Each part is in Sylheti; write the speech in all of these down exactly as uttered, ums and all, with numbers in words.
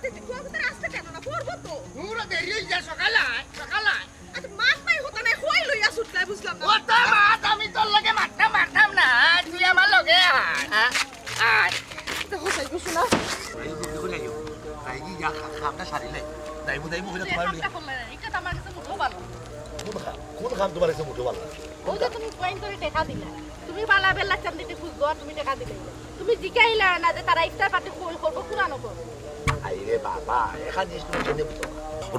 রাস্তা কেন না, পড়বো তো। তোমরা দেরি হয়ে যায়, সকালে আয়, সকালে আয়। আচ্ছা, মাত নাই, হতা নাই, কই লইয়া ছুটলাই, বুঝলাম না। ও তো মাত, আমি তোর লগে মাততাম পারতাম না, তুই আমার লগে আয়। আয়। তো হোসাই গো শোনা। এই বুদ্ধি করে আইও। তাই কি যা খা-, খামটা সারিলে। দাইমু, দাইমু হইলে তোমার লইয়া। এটা তো আমার কাছে মুঠো ভালো। কোন খাম, কোন খাম তোমার কাছে মুঠো ভালো লাগে? ওই যে তুমি কয়েন ধরে টেকা দিলা, তুমি বালা বেলা চান্দিতে খুঁজ দেওয়া, তুমি টেকা দিলে। তুমি জিকাইলা না যে তারা ইফতার পার্টি কই করবো, পুরানো করবো। আইরে বাবা, এখান জিনিস তুমি কেনে বুঝো না?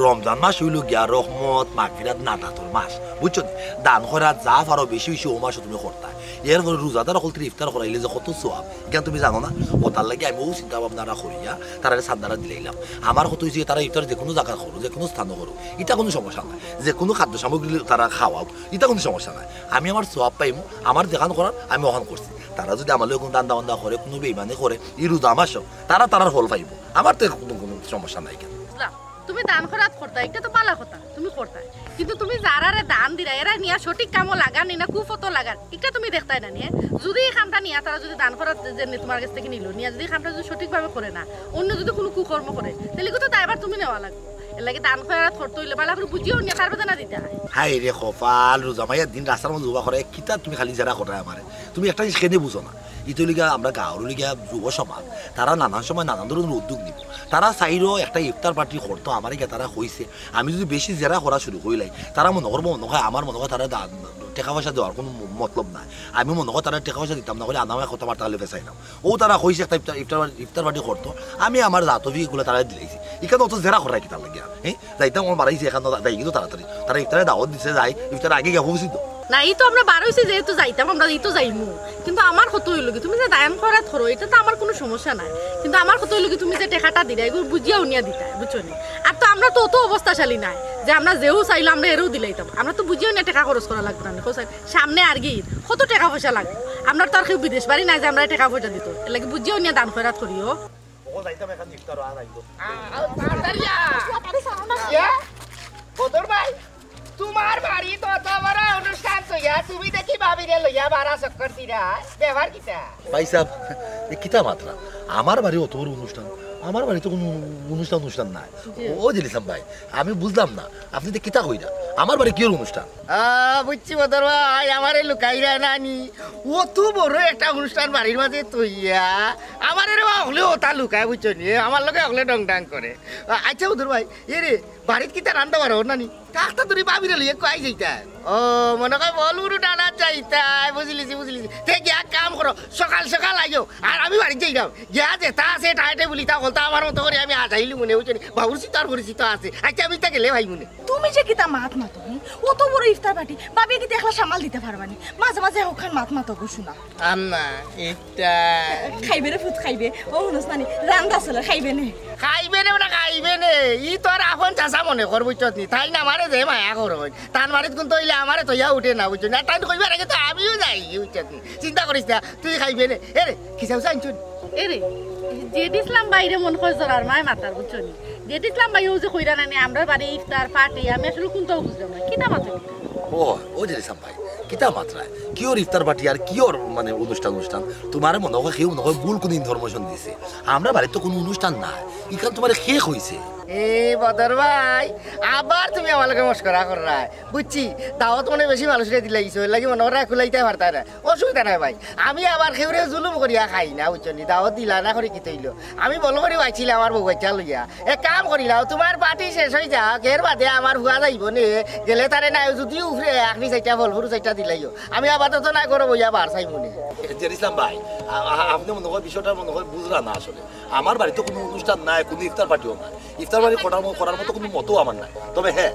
রমজান মাস হইল গিয়া রহমত, মাগফিরাত, নাজাতর মাস, বুঝছো নি? দান খয়রাত যা পারো বেশি বেশি ও মাসে তুমি করতা। এরপরে রোজাদার হকলতে ইফতার করাইলে যে কত সওয়াব, ইখান তুমি জানো না? ও তার লাগি আমি ও চিন্তা ভাবনা করিয়া তারা চান্দাটা দিলাইলাম। আমার কথা হইছে তারা ইফতার যে কোনো জায়গা করো, যে কোনো স্থানে করো, এটা কোনো সমস্যা নাই। যে কোনো খাদ্য সামগ্রী তারা খাওয়াও, এটা কোনো সমস্যা নাই। আমি আমার সওয়াব পাইমু, আমার যেখান করার আমি ওখান করছি। তারা যদি আমার লগে কোনো দান্দা বান্দা করে, কোনো বেইমানি করে, এই রোজা মাসও তারা তারার ফল পাইবো, আমার তো কোনো কোনো সমস্যা নাই কেন। বুঝলাম, তুমি দান খয়রাত করতা, এটা তো ভালা কথা, তুমি করতায়। কিন্তু তুমি যারারে দান দিরা, এরা নিয়া সঠিক কামো লাগান নি না কুফতো লাগান, এটা তুমি দেখতায় না নিয়ে। যদি এই কামটা নিয়া তারা যদি দান খয়রাত যে নে-, তোমার কাছ থেকে নিল, নিয়া যদি এই কামটা যদি সঠিকভাবে করে না, অন্য যদি কোনো কুকর্ম করে, তাহলে কিন্তু দায়ভার তুমি নেওয়া লাগবে। এর লাগি দান খয়রাত করতে হইলে ভালা করে বুঝিয়া নিয়া তার বাদে না দিতে হয়। হায় রে কপাল, রোজা মাইয়া দিন রাস্তার মধ্যে উবা করে, কিতা তুমি খালি জেরা কররায় আমারে? তুমি একটা জিনিস কেনে বুঝো না? ইতো লিগা আমরা গাঁওর লিগা যুব সমাজ, তারা নানান সময় নানান ধরনের উদ্যোগ নিব। তারা চাইরো একটা ইফতার পার্টি করতো, আমারে গিয়া তারা কইছে। আমি যদি বেশি জেরা করা শুরু করিলাই, তারা মনে করবো, মনে হয় আমার মনে হয় তারা দা-, টেকা পয়সা দেওয়ার কোনো ম-, মতলব নাই। আমি মনে হয় তারা টেকা পয়সা দিতাম না, কইলে আমার কথাবার্তা হলে ফেসাই না। ও তারা কইছে একটা ইফতার, ইফতার, ইফতার পার্টি করতো, আমি আমার জাত অফিস এগুলো তারা দিলাইছি। এখানে অত জেরা করায় কিতার লাগিয়া? হ্যাঁ, যাইতাম, আমার বাড়াইছে এখানে, যাই কিন্তু তাড়াতাড়ি। তারা ইফতারে দাওয়াত দিছে, যাই, ইফতার আগে গিয়া পৌঁছি তো। না, এই তো আমরা বারইছি যেহেতু যাইতাম, আমরা এই তো যাইমু। কিন্তু আমার কথা হইল কি, তুমি যে দান খয়রাত করো, এটা তো আমার কোনো সমস্যা নাই। কিন্তু আমার কথা হইল কি, তুমি যে টেকাটা দিরা, এগুলো বুঝিয়া উনিয়া দিতায়, বুঝছো নি? আর তো আমরা তো অত অবস্থাশালী নাই যে আমরা যেও চাইলে আমরা এরেও দিলাইতাম। আমরা তো বুঝিয়া উনিয়া টেকা খরচ করা লাগবে না, কোথায় সামনে আর কি কত টেকা পয়সা লাগে। আমরা তো আর কেউ বিদেশ বাড়ি নাই যে আমরা টেকা পয়সা দিত। এর লাগি বুঝিয়া উনিয়া দান খয়রাত করিও। ও যাইতাম এখন ইফতার আর আইবো। তাড়াতাড়ি আ। ইয়া, বদর ভাই, তোমার বাড়ি তো অত বড় অনুষ্ঠান তো ইয়া, তুমি দেখি ভাবিরে লইয়া বারা চক্কর দিরা, ব্যবহার কিতা? ভাই সাহেব, এ কিতা মাতরা? আমার বাড়ি অত বড় অনুষ্ঠান, আমার বাড়ি তো কোনো অনুষ্ঠান অনুষ্ঠান নাই। ও জেলিসাম ভাই, আমি বুঝলাম না, আপনি তো কিতা কইরা? আমার বাড়ি কিয়র অনুষ্ঠান? আ, বুঝছি বদর ভাই, আমারে লুকাইরা নানি। অত বড় একটা অনুষ্ঠান বাড়ির মাঝে তইয়া, আমারে রে বা হকলে ওটা লুকায়, বুঝছো নি? আমার লগে হকলে ডং ডাং করে। আ, আচ্ছা বদর ভাই, এ রে, বাড়িত কিতা রান্দা বাড়া নানি? কাকটা ধরি ভাবিরে লইয়া কই যাইতা? ও, মনে কয় বল উড়ু টানা যাইতা, বুঝলিছি, বুঝলিছি। তে গিয়া কাম করো, সকাল সকাল আইও, আর আমি বাড়িত যাইরাম। গিয়া যেটা আছে, টাইটে বুলিতা হকলতা আমার মতো করি আমি আজাইলু মনে, বুঝছো নি? বাবুর্চি তো আর পরিচিত আছে। আচ্ছা, আমি তা গেলে ভাই মনে। তুমি যে কিতা মাত মাতো, হুম? অত বড় ইফতার পার্টি, ভাবিয়ে কিতা একলা সামাল দিতা পারবা নি? মাঝে মাঝে হকখান মাত মাতো গো শোনা। আম্মা, ইফতার। খাইবে রে ফুত খাইবে, ও হুনস নানি, রান্দা চলে খাইবে নে। খাইবে নে ওটা খাইবে নে, ই তোর আপন চাচা মনে কর, বুঝছত নি? তাইন আমারে যে মায়া করইন, তান বাড়িত কিন্তু অইলে আমারে তইয়া উঠে না, বুঝছত নি? আর তাইন কইবার আগে তো আমিও যাই, বুঝছত নি? চিন্তা করিস না, তুই খাইবে নে। এ রে, খিসাউসা আনছুন। এরে, জেড ইসলাম ভাইরে মনে হয় জরার মায় মাতার, বুঝছো নি? জেড ইসলাম ভাই ও যে কইরা নানি, আমরা বাড়ি ইফতার পার্টি, আমি আসলে কোনটাও বুঝলাম না। কিতা মাতে? ও, ও জেলিসাম ভাই, কিতা মাতরায়? কিয়র ইফতার পার্টি আর কিয়র মানে অনুষ্ঠান অনুষ্ঠান? তোমারে মনে হয় কেউ মনে হয় ভুল কোনো ইনফরমেশন দিছে। আমরা বাড়িত তো কোনো অনুষ্ঠান নাই, ইখান তোমারে কে কইছে? এ বদর ভাই, আবার তুমি আমার লগে মস্করা কররায়। বুঝছি, দাওয়াত মনে বেশি মানুষরে দিলাইছো, এর লাগি মনে করা কুলাইতায় পারতায় না। অসুবিধা নাই ভাই, আমি আবার কেউরে জুলুম করিয়া খাই না, বুঝছো নি? দাওয়াত দিলা না করি কিতা অইলো? আমি বল করি বাইছিলাম আমার বউ বাচ্চা লইয়া। এক কাম করিলাও, তোমার পার্টি শেষ অই যাক, এর বাদে আমার ফুয়া যাইবো নে, গেলে তারে নাই, যদিও উপরে আখনি চাইটা, ফল ফুরু চাইটা দিলাইও। আমি আপাতত নাই করো বইয়া বার চাইমু নে। জেড ইসলাম ভাই, আ-, আ-, আপনি মনে হয় বিষয়টা মনে হয় বুঝলা না আসলে। আমার বাড়িত কোনো অনুষ্ঠান নাই, কোনো ইফতার পার্টিও নাই। ইফতার পার্টি করার ম-, করার মতো কোনো মতও আমার নাই। তবে হ্যাঁ,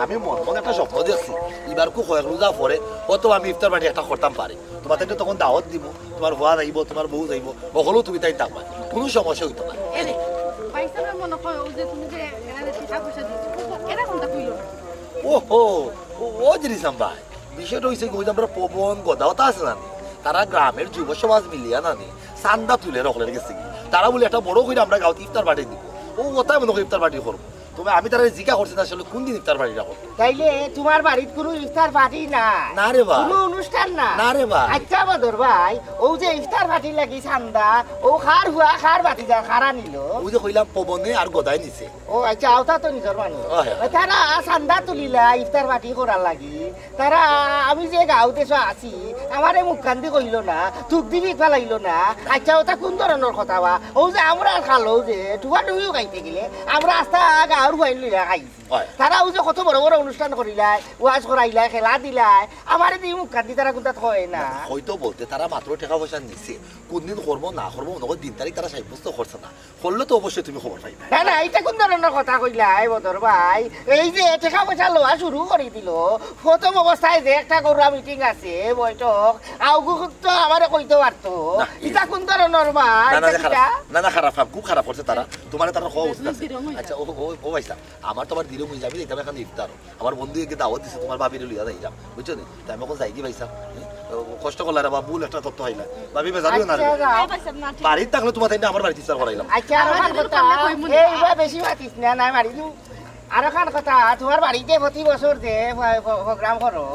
আমি মনে মনে একটা স্বপ্ন দেখছি, এবার খুব কয়েক রোজা পরে হয়তো আমি ইফতার পার্টি একটা করতাম পারি। তোমার তাইন তখন দাওয়াত দিমু, তোমার ফুয়া যাইবো, তোমার বউ যাইবো, হকলেও তুমি তাইন থাকবা, কোনো সমস্যা অইতো না। এরে, ভাইসাবে মনে হয় ও যে তুমি যে এরারে টেকা পয়সা দিছো, এরা কোনটা কইলো না? ওহো, ও, ও জেলিসাম ভাই, বিষয়টা অইছে কি, ওই যে আমরা পবন, গদাওতা আছে না নি? তারা গ্রামের যুব সমাজ মিলিয়া না নি, চান্দা তুলে হকলের গেছে কি। তারা বুলে একটা বড় করি আমরা গাঁওত ইফতার পার্টি দিব। ও ওটাই মনে হয় ইফতার পার্টি করবো। তুমি, আমি তারে জিকা করছি না, আসলে কোন দিন ইফতার পার্টি রাখো? তাইলে তোমার বাড়িত কোনো ইফতার পার্টি না? না রে বা। কোনো অনুষ্ঠান না? না রে বা। আচ্ছা বদর ভাই, ও যে ইফতার পার্টির লাগি চান্দা, ও কার ফুয়া, কার ভাতিজা, কারা নিল? ওই যে কইলাম, পবনে আর গদায় নিছে। ও আচ্ছা, ওটা তো নিজর মানুষ। ওই, ওই। তারা চান্দা তুলিলা ইফতার পার্টি করার লাগি। তারা, আমি যে গাঁও দেশো আছি, আমারে মুখকান্দি কইল না, তুক দিবি ফালাইল না। আচ্ছা, ওটা কোন ধরনের কথা বা? ও যে আমরা খালো যে টুপা টুপিও খাইতে গেলে আমরা আস্তা গাঁওর ফুয়াইন লইয়া খাইছি। হয়। তারা ও যে কত বড় বড় অনুষ্ঠান করিলায়, ওয়াজ করাইলায়, খেলা দিলায়, আমারে দি মুখকান্দি তারা কোনটা হয় না। হয়তো বলতে তারা মাত্র টাকা পয়সা নিছে, কোন দিন করবো না করবো, মনে হয় দিন তারিখ তারা সাব্যস্ত করছে না। করলে তো অবশ্যই তুমি খবর পাইবে। না, না, এটা কোন ধরনের কথা কইলা, এই বদর ভাই? এই যে টেকা পয়সা লওয়া শুরু করি দিল, প্রথম অবস্থায় যে একটা গরুরা মিটিং আছে, বৈঠক, আউগু তো আমারে কইতে পারতো। না, এটা কোন ধরনের বা? না, না, এটা না, খারাপ। কিতা? না, না, খারাপ, খারাপ, খুব খারাপ করছে তারা। তোমারে তারা হওয়া উচিত আছে। আচ্ছা, ও, ও, ও ভাই সাহেব, আমার তো আবার দিরম হয়ে যাবে, এটা আমি এখন ইফতার। আমার বন্ধু একে দাওয়াত দিছে, তোমার ভাবিরে লইয়া যাইলাম, বুঝছো নি? তাই আমি এখন যাই কি ভাই সাহেব? হুম? ও, কষ্ট করলে রে বাবা, ভুল একটা তথ্য হইলা। ভাবি বেজার হইও না রে। আচ্ছা, যাও। বাড়িত থাকলে তোমার তাই না আমার বাড়িতে ইফতার করাইলাম। আচ্ছা, আর আমার ওখান তো কথা, সামনে কই মুনি? এই বা বেশি মাতিস না, না মারি দিও। আর ওখান কথা, তোমার বাড়িতে প্রতি বছর যে প-, প-, প্রোগ্রাম করো,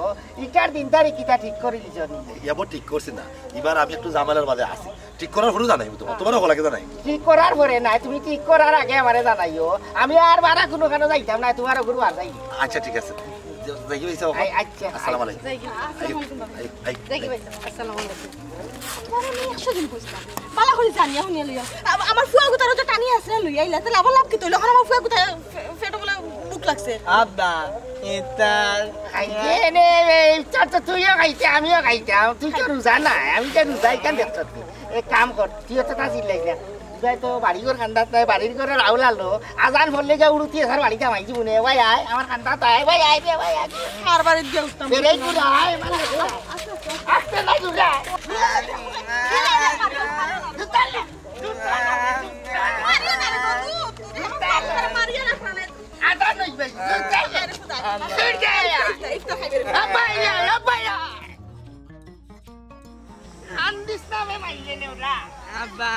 ইটার দিন তারিখ কিতা ঠিক করে দিছো নি? ইয়াবো ঠিক করছি না, এবার আমি একটু ঝামেলার মাঝে আছি। ঠিক করার পরে জানাইবো তোমার, তোমার হকল আগে জানাই। ঠিক করার পরে না, তুমি ঠিক করার আগে আমারে জানাইও। আমি আর বারা কোনো কানো যাইতাম না, তোমার ওগুলো আর যাই। আচ্ছা, ঠিক আছে। যে-, দেখি ভাই সাহেব। আই-, আচ্ছা, আসসালামু আই-, আলাইকুম। যাই কি না? আসসালামু আলাইকুম। আই, আই, আই, যাই কি আই। ভাই সাহেব? আসসালামু আলাইকুম। তোমার আমি একশো দিন কইছিলাম। বালা করে জানিয়া শুনিয়া লইয়া। আ-, আমার ফুয়া গুতারও তো টানি আছে না লইয়া আইলা। তাহলে আবার লাভ কি তইল? এখন আমার ফুয়া গুতার ফে-, পেটে বলে ভুক লাগছে। আব্বা, ইফতার। আইয়ে নে, ইফতার তো তুইও খাইতে, আমিও খাইতাম। তুই তো রোজা না, আমি তো রোজা, এখান দেখছ তুই। এক কাম কর, তুই তো তা চিল্লাইস না। তুই তো বাড়ি ঘর কান্দাত নাই, বাড়ির ঘরে রাহুল আলো। আজান পড়লে গিয়া উড়ুতি এসার বাড়িতে আমার জীবনে। ভাই আয়, আমার কান্দাত আয়, ভাই আয় রে, ভাই আয়। কার বাড়িত গিয়া উঠতাম? বেড়াই ঘুরে আয়, মানে, আস্তে না ঘুরে আয়। মারিও না রে বাবু, তোরে আমার বাপ মারে মারিও না প্রাণে। আদা নই ভাই, দুধ দে। আরে খুদা। দুধ দে। ইফতার খাইবে রে। আব্বাইয়া, আব্বাইয়া। কান্দিস না বে মাইলে নেওরা। আব্বা।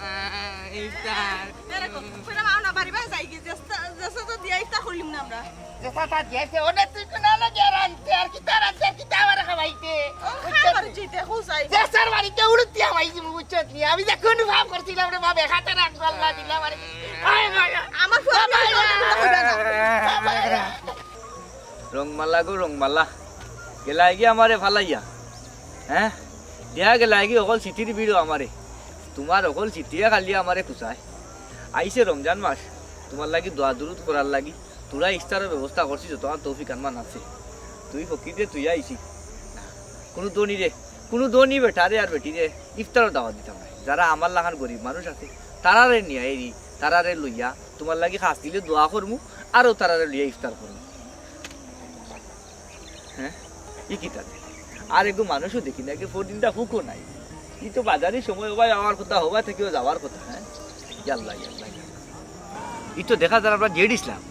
আহ, ইফতার। এরকম। ফেরা মাও না বাড়ি বাড়ি যাই কি? যেসা, যেসা তো দিয়া ইফতার করলিম না আমরা। যেসা তা দিয়া ইফতার, ওনে তুই কোন আলো দিয়া রানতে, আর কিতা রানতে, আর কিতা আমারে খাওয়াইতে? ও, খাবার জিতে, খুশাই। যেসার বাড়িতে উড়ুতি খাওয়াইছি, বুঝছত নি? আমি যে কোন পাপ করছিলাম রে বাবা, হাতে রাখবো আল্লাহ দিলা আমারে। আয় মায়া। আমার ফুয়া বাবা, আমি আয়। কথা কইবা না। বাবা, আয়। রংমালা গো রংমালা, গেলায়গি আমারে ফালাইয়া, হ্যাঁ? দিয়া গেলায়গি অকল চিঠির ভিড়ো আমারে, তোমার অকল চিঠিয়ে খালি আমারে খুশায়। আইছে রমজান মাস, তোমার লাগি দোয়া দুরুদ করার লাগি, তোরা ইফতারর ব্যবস্থা করছি যত আমার তৌফিক আনমান আছে। তুই ফকিররে তুই আইছি, কোনো ধনীরে, কোনো ধনী বেটারে আর বেটিরে ইফতারর দাওয়াত দিতাম না। যারা আমার লাখান গরিব মানুষ আছে, তারারে নিয়া এরি, তারারে লইয়া তোমার লাগি খাস দিলে দোয়া করমু, আরও তারারে লইয়া ইফতার করমু। হ্যাঁ, ই কিতা রে? আর এগু মানুষও দেখি না, এগু ফোর দিনটা হুকও নাই। ই তো বাজারি সময় হবায় আমার কথা, হবায় থাকিও যাওয়ার কথা, হ্যাঁ? ইয়াল্লা, ইয়াল্লা, ইয়াল্লা। ই তো দেখা যার আমরা জেড ইসলাম,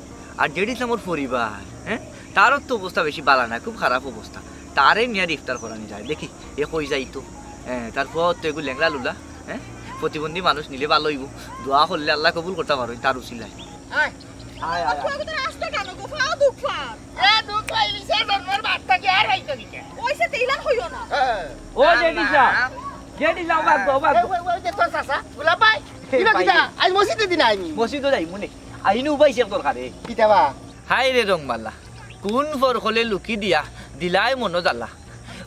আর জেড ইসলামর পরিবার, হ্যাঁ? তারও তো অবস্থা বেশি বালা না, খুব খারাপ অবস্থা। তারে নিয়ে আর ইফতার করানি যায়, দেখি, এ কই যাই তো। হ্যাঁ, তার ফুয়াও তো এগু লেংড়া লুলা, হ্যাঁ? প্রতিবন্ধী মানুষ নিলে ভালো হইব। দোয়া করলে আল্লাহ কবুল করতে পারো, তার উসিলায়। আয়। আয়, আয়, আয়। ফুয়া তো আস্তে কেন গো? ফাও দুখ ফার। এ দুখ পাইলি সে জন্মর বাপ থাকি আর পাইতো কিতা? ওই সে তেইলান হইও না। হ্যাঁ। ও জেডিসা, জেডিসা, বাদ দাও, বাদ দাও। ওই, ওই, ওই যে তোর চাচা, গোলাপ ভাই। এই কিবা ভাই। কিতা? আজ মসজিদে দিন আইনি। মসজিদও যাইমু নে। আইনু উবাইছে এক দরকারে। কিতা বা? হায় রে রংমালা, কোন ফরকলে লুকি দিয়া দিলায় মনো জ্বালা।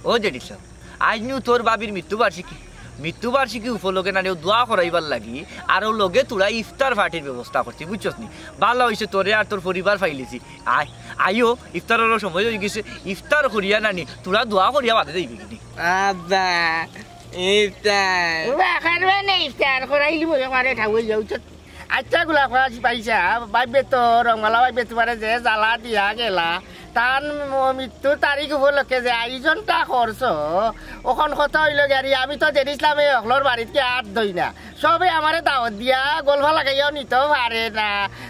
ও জেডিসা, আইজ নু তোর বাবির মৃত্যুবার্ষিকী। মৃত্যুবার্ষিকী উপলক্ষে নানি ও দোয়া করাইবার লাগি, আর ও লগে তোরা ইফতার পার্টির ব্যবস্থা করছি, বুঝছস নি? ভালা হইছে তোরে আর তোর পরিবার পাইলিছি। আয়, আইও, ইফতারর সময় হয়ে গেছে, ইফতার করিয়া নানি, তোরা দোয়া করিয়া বাদে যাইবি কিনি? আব্বা, ইফতার। বাবা, খারবে না ইফতার করাইলি বলে করে ঠাউয়ে যাও, চুপ। আচ্ছা, গুলা কয়া পাইছা, ভাইবে তো, রংমালা ভাইবে তোমারে যে জ্বালা দিয়া গেলা, তান ম-, মৃত্যুর তারিখ উপলক্ষে যে আয়োজনটা করছো, অখন কথা হইল গিয়া, আমি তো জেড ইসলামে অকলর বাড়িত গিয়া আত ধই না, সবে আমারে দাওয়াত দিয়া গলফা লাগাইয়াও নিতেও পারে না।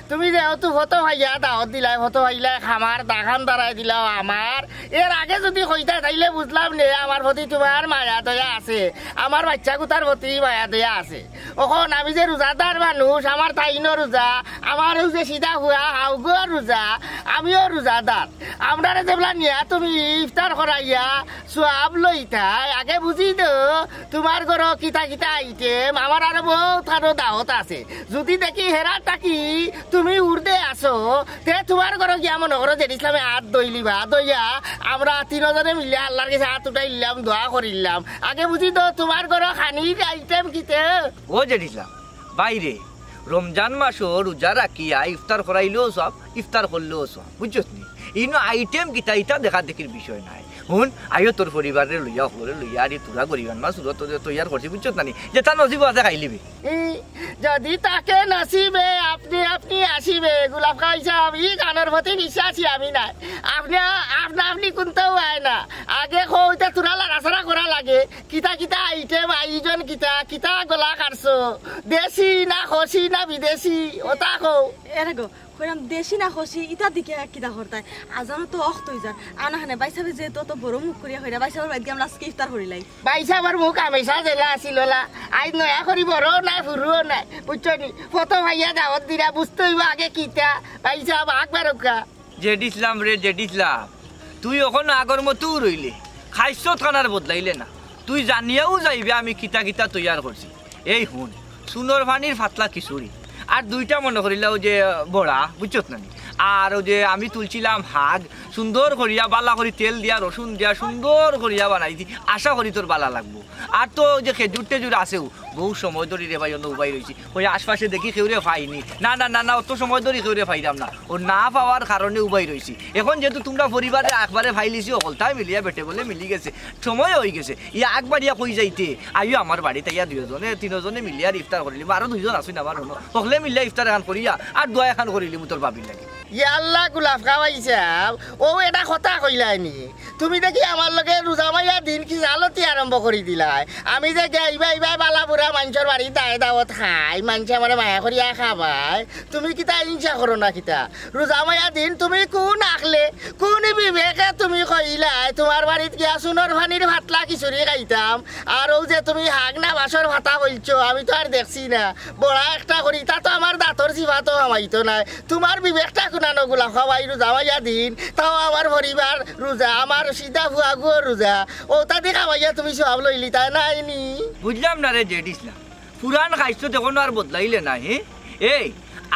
তুমি যেহেতু ফটো ভাইয়া দাওয়াত দিলাই, ফটো ভাইলাই খামার দাখান দাঁড়াই দিলাও আমার। এর আগে যদি কইতা তাইলে বুঝলাম নে আমার প্রতি তোমার মায়া দয়া আছে, আমার বাচ্চা কুতার প্রতি মায়া দয়া আছে। অখন আমি যে রোজাদার মানুষ, আমার তাইনও রোজা, আমার অউ যে সিধা ফুয়া হাউগও রোজা, আমিও রোজাদার। আমরারে যেবলা নিয়া তুমি ইফতার করাইয়া সওয়াব লইতায়, আগে বুঝি দেও তোমার ঘরো কিতা কিতা আইটেম, আমার আরো বউত খানো দাওয়াত আছে। যদি দেখি হেরার থাকি তুমি উর্দে আছো, তে তোমার ঘরো গিয়া মনো করো জেড ইসলামে আত ধইলিবা, ধইয়া আমরা তিনজনে মিলে আল্লার গেছে আত উঠাইলাম, দোয়া করিলাম। আগে বুঝি দেও তোমার ঘরো খানির আইটেম কিতা? ও জেড ইসলাম, বাইরে রমজান মাসো রোজা রাখিয়া ইফতার করাইলেও সওয়াব, ইফতার করলেও সওয়াব, বুঝছস নি? ইনো আইটেম কিতা ইতা দেখা দেখির বিষয় নায়। হুন, আইও তোর পরিবাররে লইয়া, হকলরে লইয়া, আর ই তোরা গরিব আনমা সুরত তৈয়ার করছি, বুঝছস না নি? যেতা নসিব আছে খাইলিবি। ই, যদি থাকে নসিবে, আপনি আপনি আসিবে। গোলাপ খাওয়াই সাহেব, ই গানর প্রতি বিশ্বাসী আমি নাই। আপনি, আপনা আপনি কুন্তাও আয় না। আগে কও, ইতা তোরা লাড়াছাড়া করা লাগে। কিতা কিতা আইটেম, আয়োজন কিতা, কিতা গলা কাটছো? দেশি না খসি না বিদেশি, ওটা কও। এরে গো, কইরাম দেশি না খসি, ইতা দিকে কিতা করতায়? আজানো তো অক্ত অই যার। আনা হানে, ভাইসাবে যে তত বড় মুখ করিয়া কইরা, ভাইসাবর বাড়িত গিয়া আমরা আজকে ইফতার করিলাই। ভাইসাবর মুখ হামেশা যেলা আছিল ওলা, আইজ নয়া করি বড়ও নাই, ফুরুও নাই, বুঝছো নি? ফটো ভাইয়া দাওয়াত দিরা, বুঝতে অইবো আগে কিতা। ভাইসাব, আকবার ওকা। জেড ইসলাম রে, জেড ইসলাম, তুই অখনো আগর মতো রইলে, খাইছত খানার বদলাইলে না। তুই জানিয়াও যাইবে আমি কিতা কিতা তৈয়ার করছি। এই হুন, সুনর পানির পাতলা খিচুড়ি, আর দুইটা মনো করিলাও যে বড়া, বুঝছত না নি? আর অউ যে আমি তুলছিলাম হাগ, সুন্দর করিয়া, বালা করি তেল দিয়া, রসুন দিয়া, সুন্দর করিয়া বানাইছি। আশা করি তোর বালা লাগবো। আর তো অউ যে খেজুর টেজুর আছেও, বউত সময় ধরি রে ভাই, অনো উবাই রইছি। ওই আশপাশে দেখি কেউরে পাইনি। না, না, না, না, অত সময় ধরি কেউরে পাইরাম না। ও না পাওয়ার কারণে উবাই রইছি। এখন যেহেতু তোমরা পরিবারে একবারে পাইলিছি, হকলতায় মিলিয়া বেটে বলে মিলি গেছে, সময় অই গেছে। ইয়া আকবার ইয়া কই যাইতে, আইও আমার বাড়িত আইয়া দুইজনে, তিনজনে মিলিয়া আর ইফতার করিলিমু। আরো দুইজন আছইন আমার অনো, হকলে মিলিয়া ইফতার এখান করিয়া আর দোয়া এখান করিলিমু তোর ভাবির লাগি। ইয়া আল্লাহ, গোলাপ খাওয়াই সাহেব, অউ এটা কথা কইলায় নি? তুমি দেখি আমার লগে রোজা মাইয়া দিন কিজালতি আরম্ভ করি দিলায়। আমি যে গিয়া ইবায় ইবায় বালা বুরা মানষর বাড়িত দায় দাওয়াত খাই, মানষে আমারে মায়া করিয়া খাবায়, তুমি কিতা হিংসা করো না কিতা? রোজা মাইয়া দিন তুমি কুন আখলে, কুন বিবেকে তুমি কইলায় তোমার বাড়িত গিয়া সুনর পানির পাতলা খিচুড়ি খাইতাম, আর অউ যে তুমি হাগ না বাসর পাতা কইলছো, আমি তো আর দেখছি না। বড়া একটা করি, তা তো আমার দাঁতর জিবাত হামাইতো নায়। তোমার বিবেকটা কুনানো, গোলাপ খাওয়াই রোজা মাইয়া দিন, তাও আমার পরিবার রোজা, আমার সিধা ফুয়াগুও রোজা। অতা দি খাওয়াইয়া তুমি সওয়াব লইলিতায় নায় নি? বুঝলাম না রে জেড ইসলাম, পুরান খাইছত অখনো আর বদলাইলে নায়, হে? এই,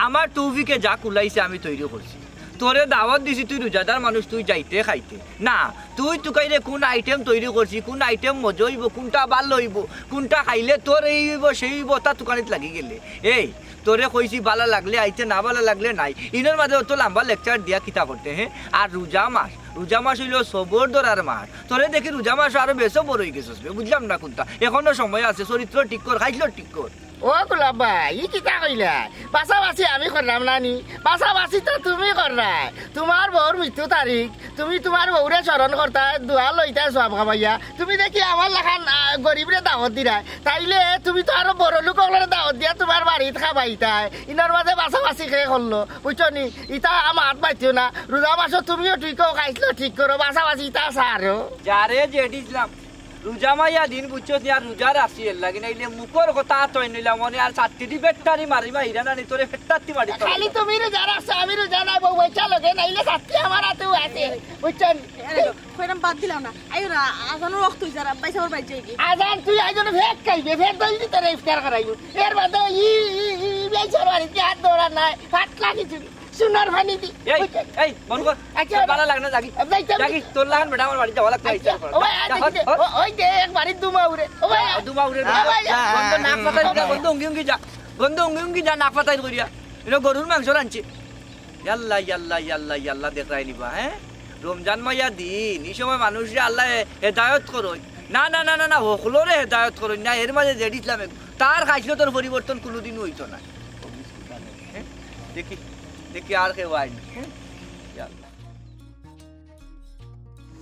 আমার তৌফিকে যা কুলাইছে আমি তৈরি করছি। তোরে দাওয়াত দিছি, তুই রোজাদার মানুষ, তুই যাইতে খাইতে। না, তুই তুকাইরে কুন আইটেম তৈরি করছি, কুন আইটেম মজা অইবো, কুনটা ভালা অইবো, কুনটা খাইলে তোর এই অইবো, সেই অইবো, অতা তুকানিত লাগি গেলে। এই, তোরে কইছি বালা লাগলে আইতে, না বালা লাগলে নাই। ইনোর মাঝে অত লাম্বা লেকচার দিয়া কিতা করতে, হে? আর রোজা মাস, রোজা মাস অইলো সবর ধরার মাস। তোরে দেখি রোজা মাসো আরো বেশি বড় অই গেছস বে, বুঝলাম না কুনটা। অখনো সময় আছে, চরিত্র ঠিক কর, খাইছলত ঠিক কর। ও গোলাপ ভাই, ই কিতা কইলায়? বাছাবাছি আমি কররাম না নি? বাছাবাছি তো তুমি কররায়। তোমার বউর মৃত্যু তারিখ, তুমি তোমার বউরে স্মরণ করতায়, দোয়া লইতায় সওয়াব কামাইয়া। তুমি দেখি আমার লাখান, আ, গরিবরে দাওয়াত দিরায়, তাইলে তুমি তো আরো বড় লোক অকলরে দাওয়াত দিয়া তোমার বাড়িত খাবাইতায়। ইনোর মাঝে বাছাবাছি কে করলো, বুঝছো নি? ইতা আমার আত মাতিও না। রোজা মাসো তুমিও ঠিক অও, খাইছলত ঠিক করো, বাছাবাছি ইতা সারো। যা রে জেড ইসলাম, রোজা মাইয়া দিন বুঝছস নি, আর রোজা রাখছি এর লাগি, নাইলে মুখর কথা তই নিলাম, মনে আর ছাত্তি দি বেট্টারি মারি মাইরা নানি তোরে ফেট্টাত্তি মারি তোরে। খালি তুমি রোজা রাখছো, আমি রোজা নাই, বউ বাচ্চা লগে, নাইলে ছাত্তি আমার আতেও আছে, বুঝছো নি? এরে গো, কইরাম বাদ দিলাম না, আইও না, আজানর অক্ত অই যার, ভাইসাবর বাড়িত যাইগি। আজান তুই আইজ না ফেক খাইবে, ফেক দইলি তোরে ইফতার করাইবো। এর বাদে ই, ই, ই, ই, ভাইসাবর বাড়িত গিয়া আত ধরা নাই, ফাটলা কিছু। সুনর পানি দি। এই, বুঝছো? এই, বন্ধ কর। আচ্ছা, তোর বালা লাগে না, যাগি। যাইতাম যাগি, না। তোর লাখান বেটা আমার বাড়িত যাওয়া লাগতো, আচ্ছা, ইচ্ছা করে। ও ভাই, আচ্ছা, যা, হট, ঠিক আছে। হট। ও, ওই যে এক বাড়ির ধুমা উড়ে। ও ভাই, আ, ধুমা উড়ে, ও ভাই, আ। বন্ধ নাক ফাটাই দিলা, বন্ধ উঙ্গি উঙ্গি যা। বন্ধ উঙ্গি উঙ্গি যা, নাক ফাটাই করিয়া। ইনো গরুর মাংস রানছে। ইয়াল্লা, ইয়াল্লা, ইয়াল্লা, ইয়াল্লা, দেখরায় নিবা, হে? রমজান মাইয়া দিন, ই সময় মানুষরে আল্লায় হেদায়ত করইন। না, না, না, না, না, হকলরে হেদায়ত করইন না, এর মাঝে জেড ইসলামে, তার খাইছলতর পরিবর্তন কুনুদিনও অইতো না। হে? দেখি, দেখি আর কেউ আইনি, হে? ইয়াল্লা।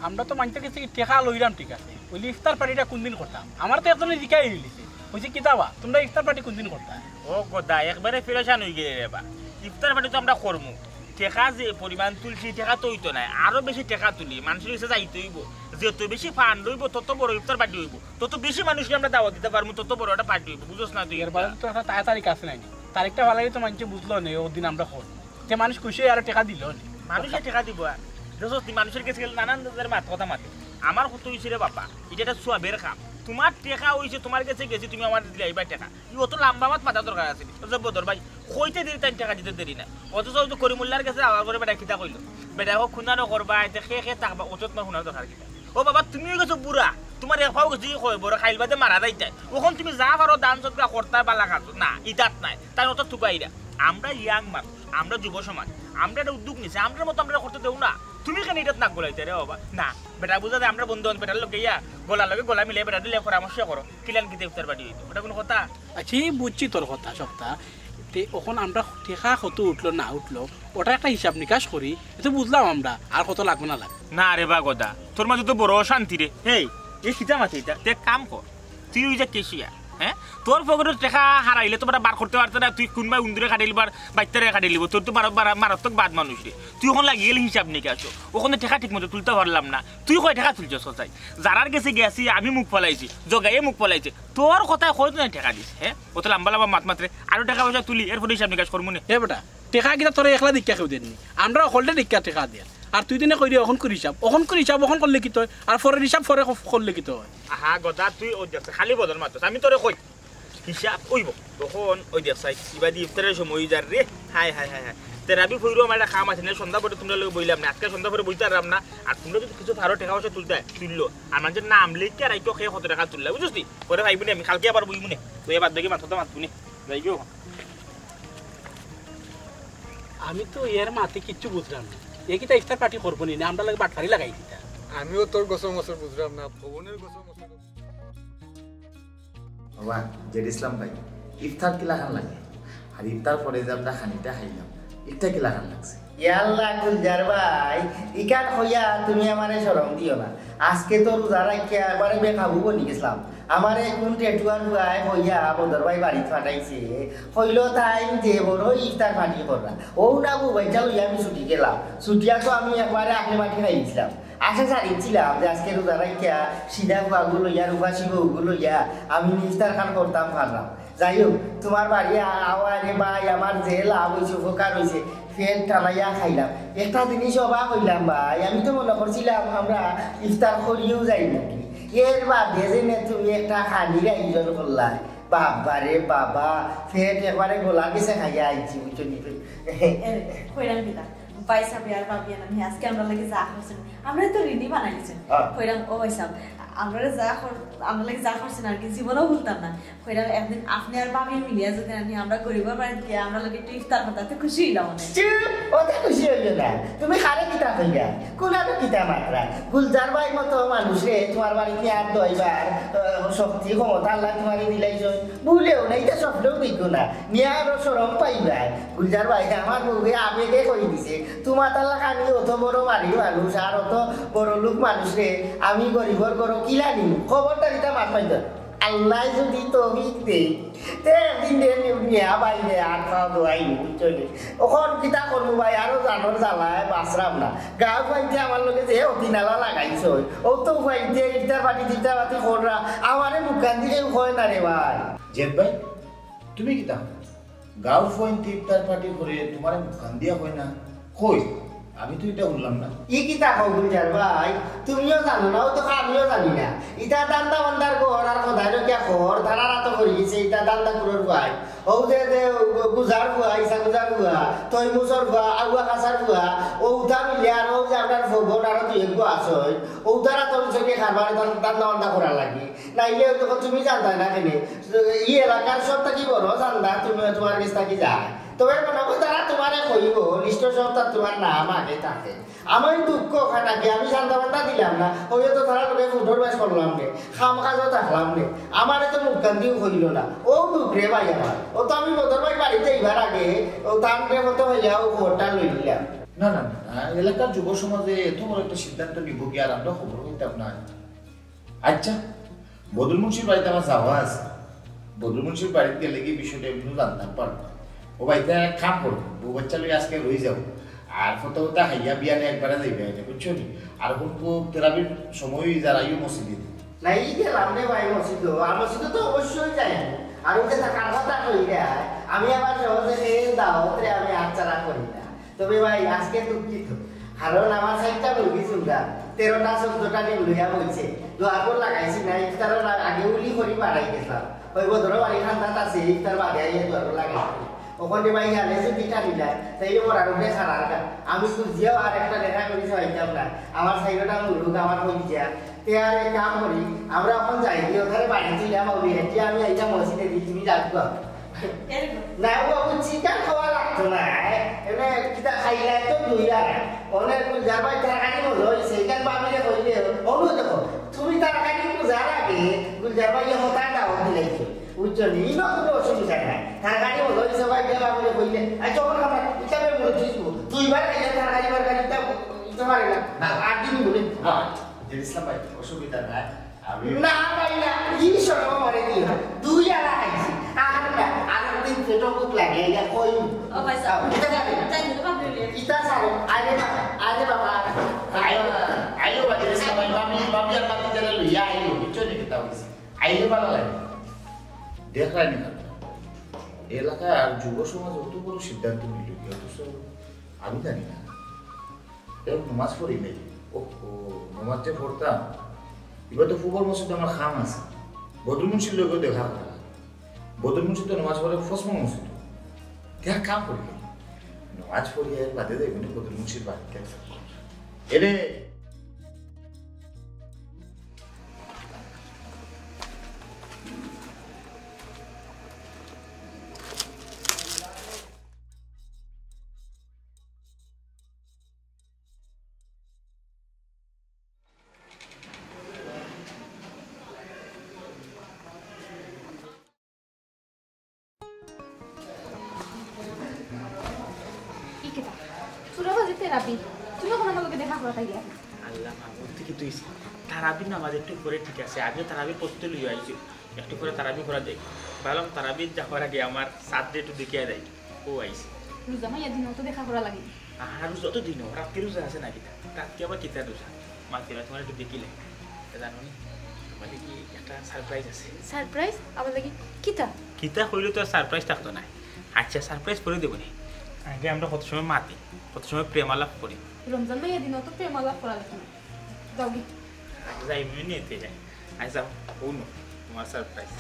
আমরা তো মানষর গেছে কি টেকা লইরাম, ঠিক আছে, অইলে ইফতার পার্টিটা কুনদিন করতাম? আমার তো একজনে জিকাই অইলিছে। কইছি, "কিতা বা, তুমরা ইফতার পার্টি কুনদিন করতায়?" ও গদা, একবারে পেরেশান অইগেলে রে বা। ইফতার পার্টি তো আমরা করমু, টেকা যে পরিমাণ তুলছি, টেকা তো অইতো নায়, আরো বেশি টেকা তুলি, মানষর গেছে যাইতে অইবো। যত বেশি ফান্ড অইবো, তত বড় ইফতার পার্টি অইবো, তত বেশি মানষরে আমরা দাওয়াত দিতাম পারমু, তত বড় একটা পার্টি অইবো। বুঝোস না তুই? এর বাদে তো একটা তা-, তারিখ আছে নানি, তারিখটা ভালা অইলে তো মানষে বুঝলো নে, ওদিন আমরা করমু। তে মানুষ খুশি অই আরো টেকা দিলো নে। মানষে টেকা দিবো আর। দেখোস তুই, মানষর গেছে গেলে নানান জাতের মাত, কথা মাতে। আমার কত অইছে রে বাবা, ইটা একটা সওয়াবের কাম। তুমার টেকা অইছে, তুমার গেছে গেছি, তুমি আমারে দিলাইবায় টেকা। ই অত লাম্বা মাত মাতার দরকার আছে নি? ও যে বদর ভাই, কইতে দেরি, তাইন টেকা দিতে দেরি নায়। অথচ ওই যে করিমুল্লার গেছে যাওয়ার পরে বেটায় কিতা কইলো? বেটায় কইলো, "খুন্দা নকরবায়, তে কে কে থাকবা, অত তুমার হুনার দরকার কিতা?" ও বাবা, তুমিও গেছো বুড়া, তুমার এক পাও গেছে কি কয়, বড় খাইল বাদে মারা যাইতায়। অখন তুমি যা পারো দান সদকা করতায়, বালা কাজ। না, ইতাত নায়, তাইন অত তুকাইরা। আমরা ইয়াং মানুষ, আমরা যুব সমাজ, আমরা একটা উদ্যোগ নিছি, আমরার মতো আমরারে করতে দেও না। তুমি কেনে ইটাত নাক গলাইতায় রে বাবা? না, বেটা বুঝা যায় আমরার বন্ধু, বেটার লগে ইয়া, গলার লগে গলা মিলাই বেটারে লইয়া পরামর্শ করো, কিলান কিতা ইফতার পার্টি অইতো, ওটা কুনু কথা? আচ্ছা, বুঝছি তোর কথা সবটা। তে অখন আমরা টেকা কত উঠলো না উঠলো, ওটার একটা হিসাব নিকাশ করি, এ তো বুঝলাম আমরা, আর কত লাগবো না লাগবো। না রে বা গদা, তোর মাঝে তো বড় অশান্তি রে। হেই, এ কিতা মাতে ইটা? তে এক কাম কর, তুই অই যা ক্যাশিয়ার, হ্যাঁ? তোর পকেটো টেকা হারাইলে তো বেটা বার করতে পারতে না, তুই কুনবায় উন্দুরে কাটিলিবার, বাইত্তারে কাটিলিবো, তোর তো মারা-, মারা-, মারাত্মক বাদ মানুষ রে। তুই অখন লাগি গেলি হিসাব নিকাশো, অখন তো টেকা ঠিক মতো তুলতাম পারলাম না। তুই কয় টেকা তুলছস কথায়? যারার গেছে গেছি, আমি মুখ ফলাইছি, জগাইয়ে মুখ ফলাইছে। তোর কথায় কয়জনে টেকা দিছে, হ্যাঁ? অত লাম্বা লাম্বা মাত মাতরে, আরো টেকা পয়সা তুলি, এরপরে হিসাব নিকাশ করমু নে। এ বেটা, টেকা কিতা তোরে একলা দেখিয়া কেউ দেয়নি? আমরা হকলরে দেখিয়া টেকা দিয়ার। আর তুই দিনে কইরে অখন করি হিসাব, অখন করি হিসাব, অখন করলে কিতা অয়? আর পরের হিসাব পরে ক-, করলে কিতা অয়? আহা গদা, তুই অউ দেখছে, খালি বদর মাতস। আমি তোরে কই, হিসাব অইবো। তখন অউ দেখছাই, ইবাদি ইফতারের সময় অই যার রে। হায়, হায়, হায়, হায়। তেরাবি ফইরু আমার একটা কাম আছে না, সন্ধ্যা পরে তুমরার লগে বইলাম না। আজকে সন্ধ্যা পরে বইতাম পাররাম না। আর তুমরা যদি কিছু পারো টেকা পয়সা তুলতায়, তুললো। আর মানষর নাম লেখিয়া রাখো, কে কত টেকা তুললা, বুঝছস তুই? পরে পাইবো নে, আমি কালকে আবার বইমু নে। তুই এবার দেখি মাথা তো মাতবো নে। যাই গো। আমি তো এর মাতে কিচ্ছু বুঝলাম না। এ কিতা ইফতার পার্টি করবো নি, না আমরার লগে বাটপারি লাগাই কিতা? আমিও তোর গছর মছর বুঝলাম না, ভবনের গছর মছর। বাবা, জেড ইসলাম ভাই, ইফতার কিলাখান লাগে? আর ইফতার পরে যে আমরা খানিটা খাইলাম, ইটা কিলাখান লাগছে? ইয়াল্লা গুলজার ভাই, ইখান কইয়া তুমি আমারে শরম দিও না। আজকে তো রোজা রাখিয়া একবারে বেকাবু বনি গেছলাম। আমারে কুন টেটুয়ার ফুয়ায় কইয়া বদর ভাই বাড়িত পাঠাইছে, কইলো তাইন যে বড় ইফতার পার্টি কররা। অউ না বউ বাইচ্চা লইয়া আমি ছুটি গেলাম। ছুটিয়া তো আমি একবারে আখে মাখে খাইছিলাম। আশা ছাড়িছিলাম যে আজকে রোজা রাখিয়া সিধা ফুয়াগু লইয়া, রূপাসী বউগু লইয়া আমি ইফতার খান করতাম পাররাম। যাই হোক, তুমার বাড়ি আ-, আওয়ায় রে ভাই, আমার যে লাভ অইছে, উপকার অইছে, পেট টানাইয়া খাইলাম। একটা জিনিস অবাক অইলাম ভাই, আমি তো মনো করছিলাম আমরা ইফতার করিয়াউ যাইমুগি। এর বাদে যে নে তুমি একটা খানির আয়োজন করলায়, বাবা রে বাবা, পেট একবারে গলার গেছে খাইয়া আইছি, বুঝছো নি? এ, কইরাম কিতা? ভাইসাবে আর ভাবিয়ে না, আজকে আমরার লাগি যা করছইন, আমরারে তো ঋণী বানাই দিছইন। হ্যাঁ। কইরাম, ও ভাইসাব, আমরারে যা কর-, আমরার লাগি যা করছইন আর কি, জীবনেও ভুলতাম না। কইরাম, একদিন আপনে আর ভাবিয়ে মিলিয়া যদি আনি আমরা গরিবর বাড়িত গিয়া আমরার লগে একটু ইফতার করতা, তে খুশি অইলাম অনেক। চুপ! অত খুশি অইও না। তুমি কারে কিতা কইলা? কুনানো কিতা মাতরা? গুলজার ভাইর মতো মানুষরে তুমার বাড়িত নিয়া আর দইবার, আহ, শক্তি ক্ষমতা আল্লায় তুমারে দিলাইছইন। ভুলেও না, ইটা স্বপ্নেও দেখিও না। নিয়া আরো শরম পাইবায়। গুলজার ভাই, আমার বউয়ে আবেগে কই দিছে, তুমার তালা খানি অত বড় বাড়ির মানুষ আর অত বড় লোক মানুষরে আমি গরিবর ঘরো কিলা নিমু? খবরদার ইতা মাত পাইতো। আল্লায় যদি তৌফিক দেইন, তে একদিন দে নি-, নিয়া বাইরে আর খাওয়া দোয়াই নি, বুঝছো নি? অখন কিতা করমু ভাই, আরো জানর জ্বালায় বাঁচরাম না। গাঁও ফাইতে আমার লগে যে অতিনালা লাগাইছইন, অউ তো ফাইতে ইফতার পার্টি টিফতার পার্টি কররা, আমারে মুখখান দিকে কয় না রে ভাই। জেদ ভাই, তুমি কিতা? গাঁও ফাইতে ইফতার পার্টি করে তুমারে মুখখান দিয়া কয় না? কই? আমি তো ইটা হুনলাম না। ই কিতা কও গুলজার ভাই? তুমিও জানো না, অউ তো আমিও জানি না। ইতা ধান্দা বান্দার ঘর আর খোদাই রক্ষা ঘর, তারার আতো পড়ি গেছে, ইতা ধান্দা কুরর ভাই। অউ যে, যে গুজার ফুয়া, ইসা গুজার ফুয়া, তৈমুসর ফুয়া, আউয়া কাছার ফুয়া, অউতা মিলে আর অউ যে আমরার ফগন আরো দুই এক ফুয়া আছে, অউতারা তো অঞ্চলে কারবার ধান-, ধান্দা বান্দা করা লাগে। নাইলে অউ তো তুমি জানতায় না কেনে? ই এলাকার সব থাকি বড় চান্দা তুমি, তুমার গেছ থাকি যায়। তবে মনো করি তারা তুমারে কইবো, লিস্টো সব তার তুমার নাম আগে থাকে। আমার দুঃখ খানা কি আমি চান্দা বান্দা দিলাম না, অউ তো তারার লগে ফুটর বাস করলাম রে, কাম কাজও থাকলাম রে, আমারে তো মুখখান দিও কইল না। অউ দুঃখ রে ভাই আমার। অউ তো আমি বদর ভাই বাড়িত যাইবার আগে, অউ তান রে মতো হইয়া অউ খবরটা লই নিলাম। না, না, না, না, এলাকার যুব সমাজে এত বড় একটা সিদ্ধান্ত নিবো কি আর আমরা খবর পাইতাম না। আচ্ছা, বদরুল মুন্সির বাড়িত আমার যাওয়া আছে, বদরুল মুন্সির বাড়িত গেলে কি বিষয়টা এমনি জানতাম পারবো না। ও ভাই, তাই এক কাম করবো, বউ বাচ্চা লই আজকে রই যাবো। আর ফটো ফটো খাইয়া বিয়ানে একবারে যাইবে আইনে, বুঝছো নি? আর হুনকু তেরাবির সময় যারাইও মসজিদে। না, এই গেলাম রে ভাই মসজিদ, আর মসজিদে তো অবশ্যই যাই। আর ওই যে থাকার কথা কই রে, আমি আবার সহজে এই দাওয়াত রে আমি আচ্ছাড়া করি না। তবে ভাই, আজকে দুঃখিত, কারণ আমার সাইডটা মুরগি চুলটা তেরোটা চোদ্দটা ডিম লইয়া বলছে, দুয়ার পর লাগাইছি না, ইফতারের আগে উলি করি বাড়াই গেছিলাম। ওই বদর বাড়ি খান্দাত আছে, ইফতার বাদে আইয়া দুয়ার পর লাগাইছি। ওখানে ভাই জানে যদি টানিলা, তাই ওর আর উপরে সারার গা। আমি বুঝিয়াও আর একটা দেখা করি চাইতাম না। আমার সাইডটা মুরুক, আমার কই দিয়া। তে আর এক কাম করি, আমরা এখন যাই গিয়ে ওখানে বাড়ি চলে যাবো, আমি আইয়া মসজিদে দিই, তুমি যাও। না, ও বাবু, চিকেন খাওয়া লাগতো না। এনে কিতা খাইলে তো দুই আর। অনেক গুলজার ভাই তরকারি মজা হইছে, এখান ভাবিরে কইলে, অনু দেখো, তুমি তরকারি বুঝার আগে গুলজার ভাই হতা দাও দিলাইছো। বুঝছো নি? ইনো কোনো অসুবিধা নাই। তরকারি মজা হইছে ভাই, যে ভাবিরে কইলে, আচ্ছা, ওখানে আমরা হিসাবে মনে তুই দুইবার খাইলে তরকারি, তরকারি, ইটা, ইটা পারে না। না। আর দিন বলে, না। জেড ইসলাম ভাই, অসুবিধা নাই। আমি না ভাই না, ই সরম আমারে দিও না। দুই আলা খাইছি। আর না, আর দিন পেটো ভুক লাগে, ইয়া কই? ও ভাই সাহেব, আও, ইটা খাবে। তাই জন্য ভাবলে। ইটা সারো, আরে বাবা, আরে বাবা। আইও, আইও ভাই, জেড ইসলাম ভাই, ভাবি, ভাবি আর ভাবি যারা লইয়া আইও, বুঝছো নি কিতা হইছে? আইলে ভালা লাগে। দেখরায় নি কথা। এলাকার যুব সমাজ অত বড় সিদ্ধান্ত নিল, অথচ আমি জানি না। এ নমাজ পড়ি নাই। ওহো, নমাজ যে পড়তাম, এবার তো ফুবর মসজিদে আমার কাম আছে। বদরুল মুন্সির লগে দেখা করা। বদরুল মুন্সি তো নমাজ পড়ে ফসমো মসজিদ। দেখা কাম করি নাই। নমাজ পড়িয়া এর বাদে যাইব না বদরুল মুন্সির বাড়িতে। এরে, ই কিতা? সুরা বাজে তেরাবি। তুমি এখন আমার লগে দেখা করা তাই দিয়া? আল্লাহ মাবুদ, তুই কি তুই? তারাবির নামাজ একটু পরে ঠিক আছে, আমিও তারাবি পড়তে লইয়া আইছি। একটু পরে তারাবি করা দেখ। ভাবলাম তারাবির যাওয়ার আগে আমার সাথে একটু দেখিয়া দেয়। ও আইছে। রোজা মাইয়া দিনও তো দেখা করা লাগে। আর রোজা তো দিনও, রাতকে রোজা আছে না কিতা? রাতকে আবার কিতা রোজা? মাতিরা তোমার একটু দেখিলে। তা জানো নি? তোমার কি একটা সারপ্রাইজ আছে। সারপ্রাইজ? আবার লাগি কিতা? কিতা কইলে তো আর সারপ্রাইজ থাকতো না। আচ্ছা, সারপ্রাইজ করে দেবো নি। আগে আমরা কত সময় মাতি, কত সময় প্রেম আলাপ করি। রমজান মাইয়া দিনও তো প্রেম আলাপ করা লাগে না। যাও গি। আচ্ছা, যাই মনে নিয়ে যাই। আচ্ছা, হুনো, তোমার সারপ্রাইজ।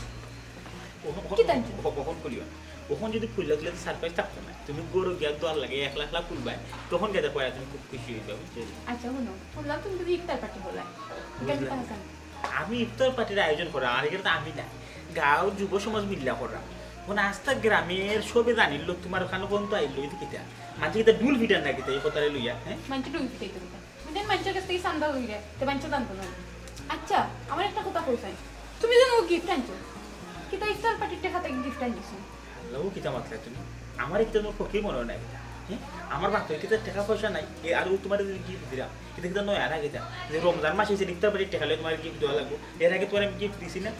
ওহ, ওহ, কিতা আনছো? ওহ, ওহ, খুলিও না। ওখান যদি খুললে, খুললে তো সারপ্রাইজ থাকতো না। তুমি গরু গিয়া দোয়ার লাগে একলা একলা খুলবায়, তখন গেলে পরে তুমি খুব খুশি হইবা, বুঝছো? আচ্ছা, হুনো, শুনলাম তুমি বুঝি ইফতার পার্টি করলায়। বুঝলাম। আমি ইফতার পার্টির আয়োজন করা, আর এটা তো আমি না। গাঁও যুব সমাজ মিল্লা করা। এখন আস্তা গ্রামের সবে জানিল, তোমার ওখানে কোন তো আইলো, এই কিতা? মানছি কিতা ঢুল ফিটার না কিতা, এই কথাটা লইয়া, হ্যাঁ? মানছি ঢুল ফিটাইতে কিতা? তুমি দেন মানষর কাছ থাকি চান্দা লইরে, তে মানষে জানতো না। আচ্ছা, আমার একটা কথা কইছাই, তুমি যেন ও গিফট আনছো, কিতা ইফতার পার্টির টেকা থাকি গিফট আনছো? আল্লাহ, ও কিতা মাতলায় তুমি? আমার একটা তোমার ফকির মনে হয় না কিতা? হ্যাঁ? আমার বাপের কিতা টেকা পয়সা নাই, এ আর ও তোমার গিফট দিলাম, কিতা কিতা নয় আর কিতা? যে রমজান মাসে এসে ইফতার পার্টির টেকা লইয়া তোমার গিফট দেওয়া লাগবো, এর আগে তোমার আমি গিফট দিছি না?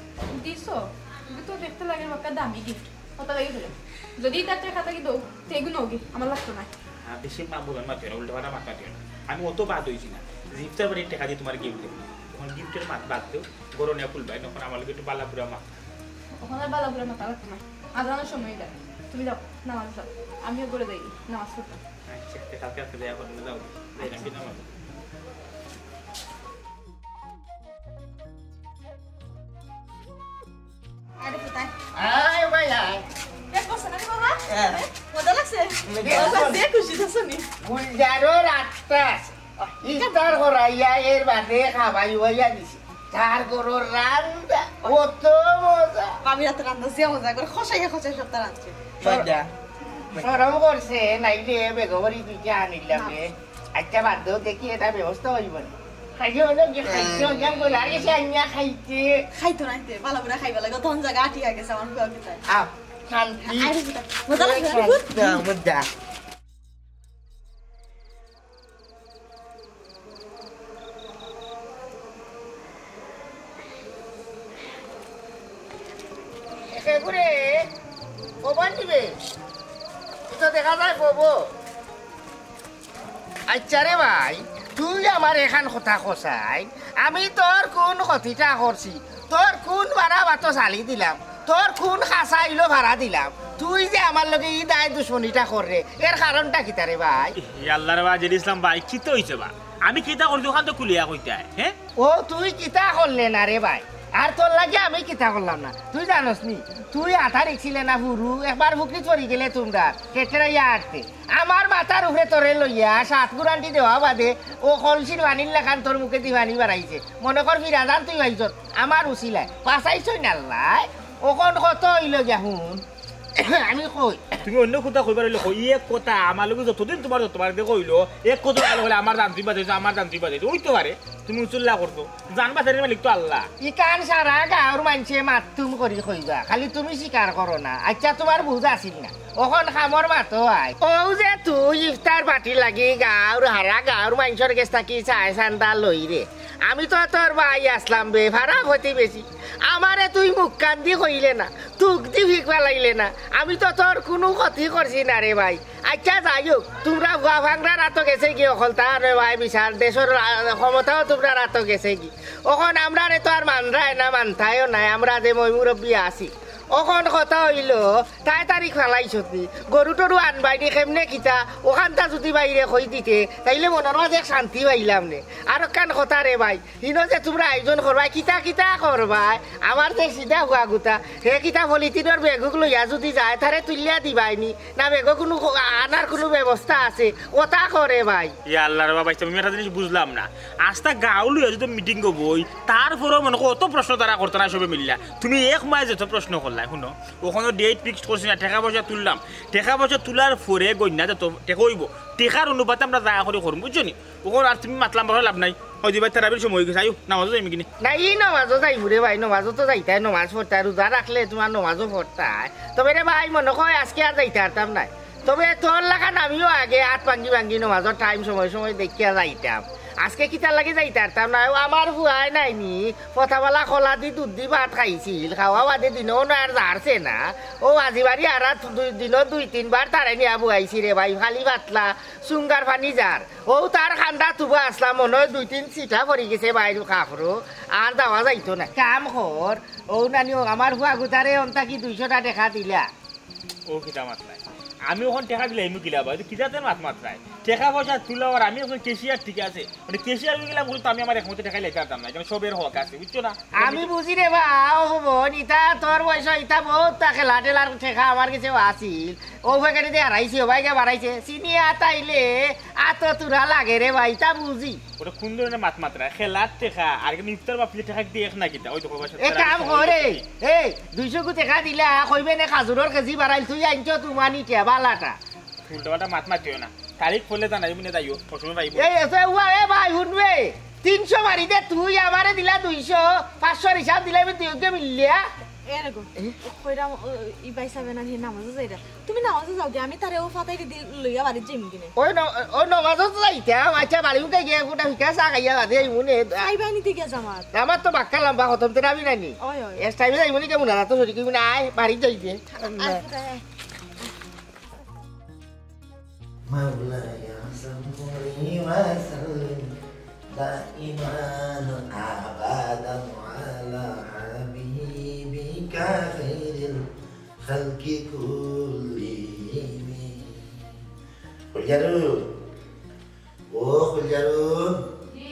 দিছো? কিন্তু তো দেখতে লাগে বাক্কা দামি গিফট। কথা লাগি ফেলে। যদি তার টেকা থাকি দৌ, তে এগু নৌগি, আমার লাগতো না। হ্যাঁ, বেশি মা বলেন মাতিও না, উল্টা পাল্টা মাত মাতিও না। আমি অত বাদ হইছি না। যে ইফতার বাড়ির টেকা দিয়ে তোমার গিফট দেবো। তখন গিফটের মাত বাদ দেও, গরম নিয়ে খুলবাই, তখন আমার লগে একটু বালা বুড়া মাত। ওখানে বালা বুড়া মাথা লাগতো না। আজানোর সময় দেয়। তুমি যাও, নামাজ যাও। আমিও করে যাই, নামাজ পড়তাম। আচ্ছা, তে কালকে রাতে দেখা করবো, যাও। যাই না, কি নামাজ? আরে কোথায়? আয় ভাই, আয়। এ, বসো না রে বাবা। হ্যাঁ। মজা লাগছে? মজা লাগছে। খুশি তো শুনি। গুলজারর আটটা আছে। ইফতার করাইয়া এর বাদে খাবাই হইয়া দিছে। তার গরুর রান্দা, কত মজা। ভাবির আতো রান্দা যে মজা করে, খসাইয়া খসাইয়া সবটা রাঁধছে। মজা। শরম করছে, নাইলে বেগবরি দুইটা আনিলাম রে। আচ্ছা, বাদ দেও, দেখি এটা ব্যবস্থা হইব না। খাইছে হলো কি খাইছে, হ্যাঁ। ওজন করে আর এসে আনিয়া খাইছে। খাইতো নাইতে, ভালা বুড়া খাইবা লাগে, তখন জায়গা আটিয়া গেছে আমার ফুয়া পিতায়। আহ, শান্তি। আরে, মজা লাগছে না? না, মজা। একে করে দিবে। ই তো দেখা যায় ববো। আচ্ছা রে ভাই, তুই আমার এখান কথা কছাইন, আমি তোর কোন ক্ষতিটা করছি? তোর কোন বাড়া বাতো চালি দিলাম? তোর কোন খাসা ইলো ভাড়া দিলাম? তুই যে আমার লগে ই দায় দুশমনিটা কররে, এর কারণটা কিতা রে ভাই? ই আল্লাহ রে ভাই, জেড ইসলাম ভাই, কিতা অইছে বা? আমি কিতা করছি ওখান তো খুলিয়া কইতায়, হ্যাঁ? ও তুই কিতা করলে না রে ভাই? আর তোর লাগি আমি কিতা করলাম না? তুই জানোস নি? তুই আটা রিক্সিলে না ফুরু, একবার ফুকরিত পড়ি গেলে তোমরা, টেটেরাইয়া আটতে। আমার মাথার উপরে তোরে লইয়া সাত গুরান্টি দেওয়া বাদে ও কলসির পানির লাখান তোর মুখে দি পানি বাড়াইছে। মনে কর ফিরাজান তুই পাইছত, আমার উসিলায়। পাসাইছই নাল্লায়, অখন কত অইল গিয়া হুন। আমি কই। তুমি অন্য কথা কইবার অইলে কই, ই এক কথা আমার লগে যতদিন তোমার যত বাড়িতে কইলো, এক কথা কইলে আমার জান তুই বাঁচাইছো, আমার জান তুই বাঁচাইছো, অইতো পারে। তুমি উচুল্লা করছো, জান বাঁচানির মালিক তো আল্লাহ। ইখান সারা গাঁওর মানষে মাতুম করি কইবা, খালি তুমি স্বীকার করো না। আচ্ছা, তোমার বুঝ আছিল না, অখন কামর মাতো আয়। অউ যে তুই ইফতার পার্টি লাগি গাঁওর হারা গাঁওর মানষর গেছ থাকি চায় চান্দা লইরে, আমি তো তোর ভাই আছলাম বে, পাড়া প্রতিবেশী। আমারে তুই মুখ কান দি কইলে না, তুক দি ফিক ফালাইলে না, আমি তো তোর কুনু ক্ষতি করছি না রে ভাই। আচ্ছা, যাই হউক, তোমরা ভুয়া ভাংরার আতো গেছে গি অকলতা রে ভাই, বিচার দেশর রা-, ক্ষমতাও তোমরার আতো গেছে গি। অখন আমরারে তো আর মানরায় না, মানতায়ও নায়, আমরা যে ময়-মুরব্বি আছি। অখন কথা অইলো, তাই তারিখ ফালাইছত নি, গরু-টরু আনবায় নি, কেমনে কিতা, অখানতা যুদি বাইরে কই দিতে, তাইলে মনর মাঝে এক শান্তি পাইলাম নে। আর অখান কথা রে ভাই, হিনো যে তোমরা আয়োজন করবায়, কিতা কিতা করবায়, আমার যে সিধা হুয়া গুতা, হে কিতা পলিথিনর ব্যাগুক লইয়া যুদি যায়, তারে তুলিয়া দিবায় নি, না ব্যাগো কুনু ক-, আনার কুনু ব্যবস্থা আছে, কথা কও রে ভাই। ইয়া আল্লাহ রে বাবা, আমি একটা জিনিস বুঝলাম না। আস্তা গাঁও লইয়া যুদি মিটিং অইবো, তারপরেও মনে কর অত প্রশ্ন তারা করতা না সবে মিল্লা। তুমি এক মাস যত প্রশ্ন করলায়, হুনো, অখনো ডেট ফিক্সড করছি না, টেকা-পয়সা তুললাম। টেকা-পয়সা তুলার পরে গইন্না যত টেকা অইবো, টেকার অনুপাতে আমরা যা করি করমু, বুঝছো নি? অখন আর তুমি মাতলাম বারো লাভ নাই। অউ দিবা তারাবির সময় অই গেছে, আইও, নামাজো যাইমু গিনে। না, ই নামাজো যাইমু রে ভাই, নামাজো তো যাইতায়, নামাজ পড়তায়, রোজা রাখলে তোমার নামাজো পড়তায়। তবে রে ভাই, মনো কয় আজকে আর যাইতায় পারতাম নায়। তবে তোর লাখান আমিও আগে আত ভাঙ্গি ভাঙ্গি নামাজর টাইম সময় সময় দেখিয়া যাইতাম। আজকে কিতার লাগি যাইতায় পারতাম নায়, অউ আমার ফুয়ায় নায় নি, ফতাবালা কলা দি দুধ দি ভাত খাইছিল, খাওয়া বাদে দিনও না আর জারছে না। অউ আজি বাড়ি আর দুই দিনও দুই তিনবার তারে নিয়া বওয়াইছি রে ভাই, খালি পাতলা চুঙ্গার পানি জার। অউ তার কান্দা তুবা আছলা, মনো অয় দুই তিন ছিটা পড়ি গেছে বাইর কাপড়ো, আর যাওয়া যাইতো না। কাম কর, অউ নানি, অউ আমার ফুয়া গুতারে অন থাকি দুইশোটা টেকা দিলা। অউ কিতা মাতলায়? আমি অখন টেকা দিলাইমু কিলা বা, কিতাতে মাত মাতলায়? টেকা-পয়সা তুলা আর আমি একজন ক্যাশিয়ার, ঠিক আছে? মানে ক্যাশিয়ার অই গেলাম বলে তো আমি আমার এক মুঠো টেকা লইতাম পারতাম না, এখানে সবের হক আছে, বুঝছো না? আমি বুঝি রে বা, ও বোন, ইতা তোর বয়স, ইতা বউত তা খেলা টেলার টেকা আমার গেছে আছিল। অউ পকেটে দি হারাইছি, অউ বাইগা বাড়াইছে। চিনি আতাইলে আতো তুরা লাগে রে ভাই, তা বুঝি। ওটা কোন ধরনের মাত মাতরা? খেলার টেকা, আর কিন্তু ইফতার বাফলে টেকা দিয়ে এক না কিতা? ওই তো কবার সাথে এ কাম করে, এই দুইশো কু টেকা দিলা, কইবে নে খাজুরর কেজি বাড়াইল, তুই আনছো তুমানি কে বালাটা। উল্টা পাল্টা মাত মাতিও না। তারিখ পড়লে জানাই, মিনে যাইও, অসময় পাইব। এই এসে উয়া, এ ভাই, হুনবে? তিনশো বাড়িতে তুই আমারে দিলা দুইশো, পাঁচশোর হিসাব দিলে আমি দুইকে মিললিয়া। এ রে গো, এ? কইরাম, ও, ই ভাই সাবে না, হে নামাজে যাইরা। তুমি নামাজে যাও গি, আমি তারে ও ফাতাই দি লইয়া বাড়িত যাইমু গিনে। ওই ন-, ওই নামাজও তো যাইতাম, আচ্ছা, বাড়ি উঠে গিয়া ফুটা ফিকা চা খাইয়া বাদে আইমু নে। খাইবা নিতে গিয়া জামাত। আমার তো বাক্কা লম্বা খতম, তেরা বি নানি। ওই, ওই। এস টাইমে যাইমু নি কেমন, আর তো শরীর কেমন, আয়, বাড়ি যাইবে। আয়, আয়। مولاي صل وسلم دائما أبدا على حبيبك خير الخلق كلهم. খুলজারু, ও খুলজারু। জি।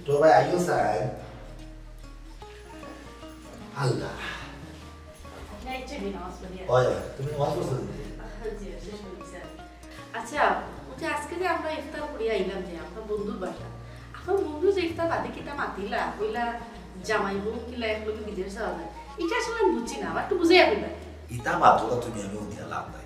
তো ভাই, আইও সাইন। আল্লাহ। না, ইচ্ছে নেই নামাজ পড়িয়া। ওই, তুমি নামাজ পড়ছো নি? জি, শেষ হয়ে গেছে। আচ্ছা, ওই যে আজকে যে আমরা ইফতার করিয়া আইলাম যে আপনার বন্ধুর বাসা, আপনার বন্ধু যে ইফতার বাদে কিতা মাতিলা, কইলা জামাই বউ কিলা এক লগে বিদেশ যাওয়া যায়, এটা আসলে আমি বুঝছি না, আমার একটু বুঝাইয়া কইবা। ইতা মাতো না তুমি, আমি উঠিয়া লাভ নাই।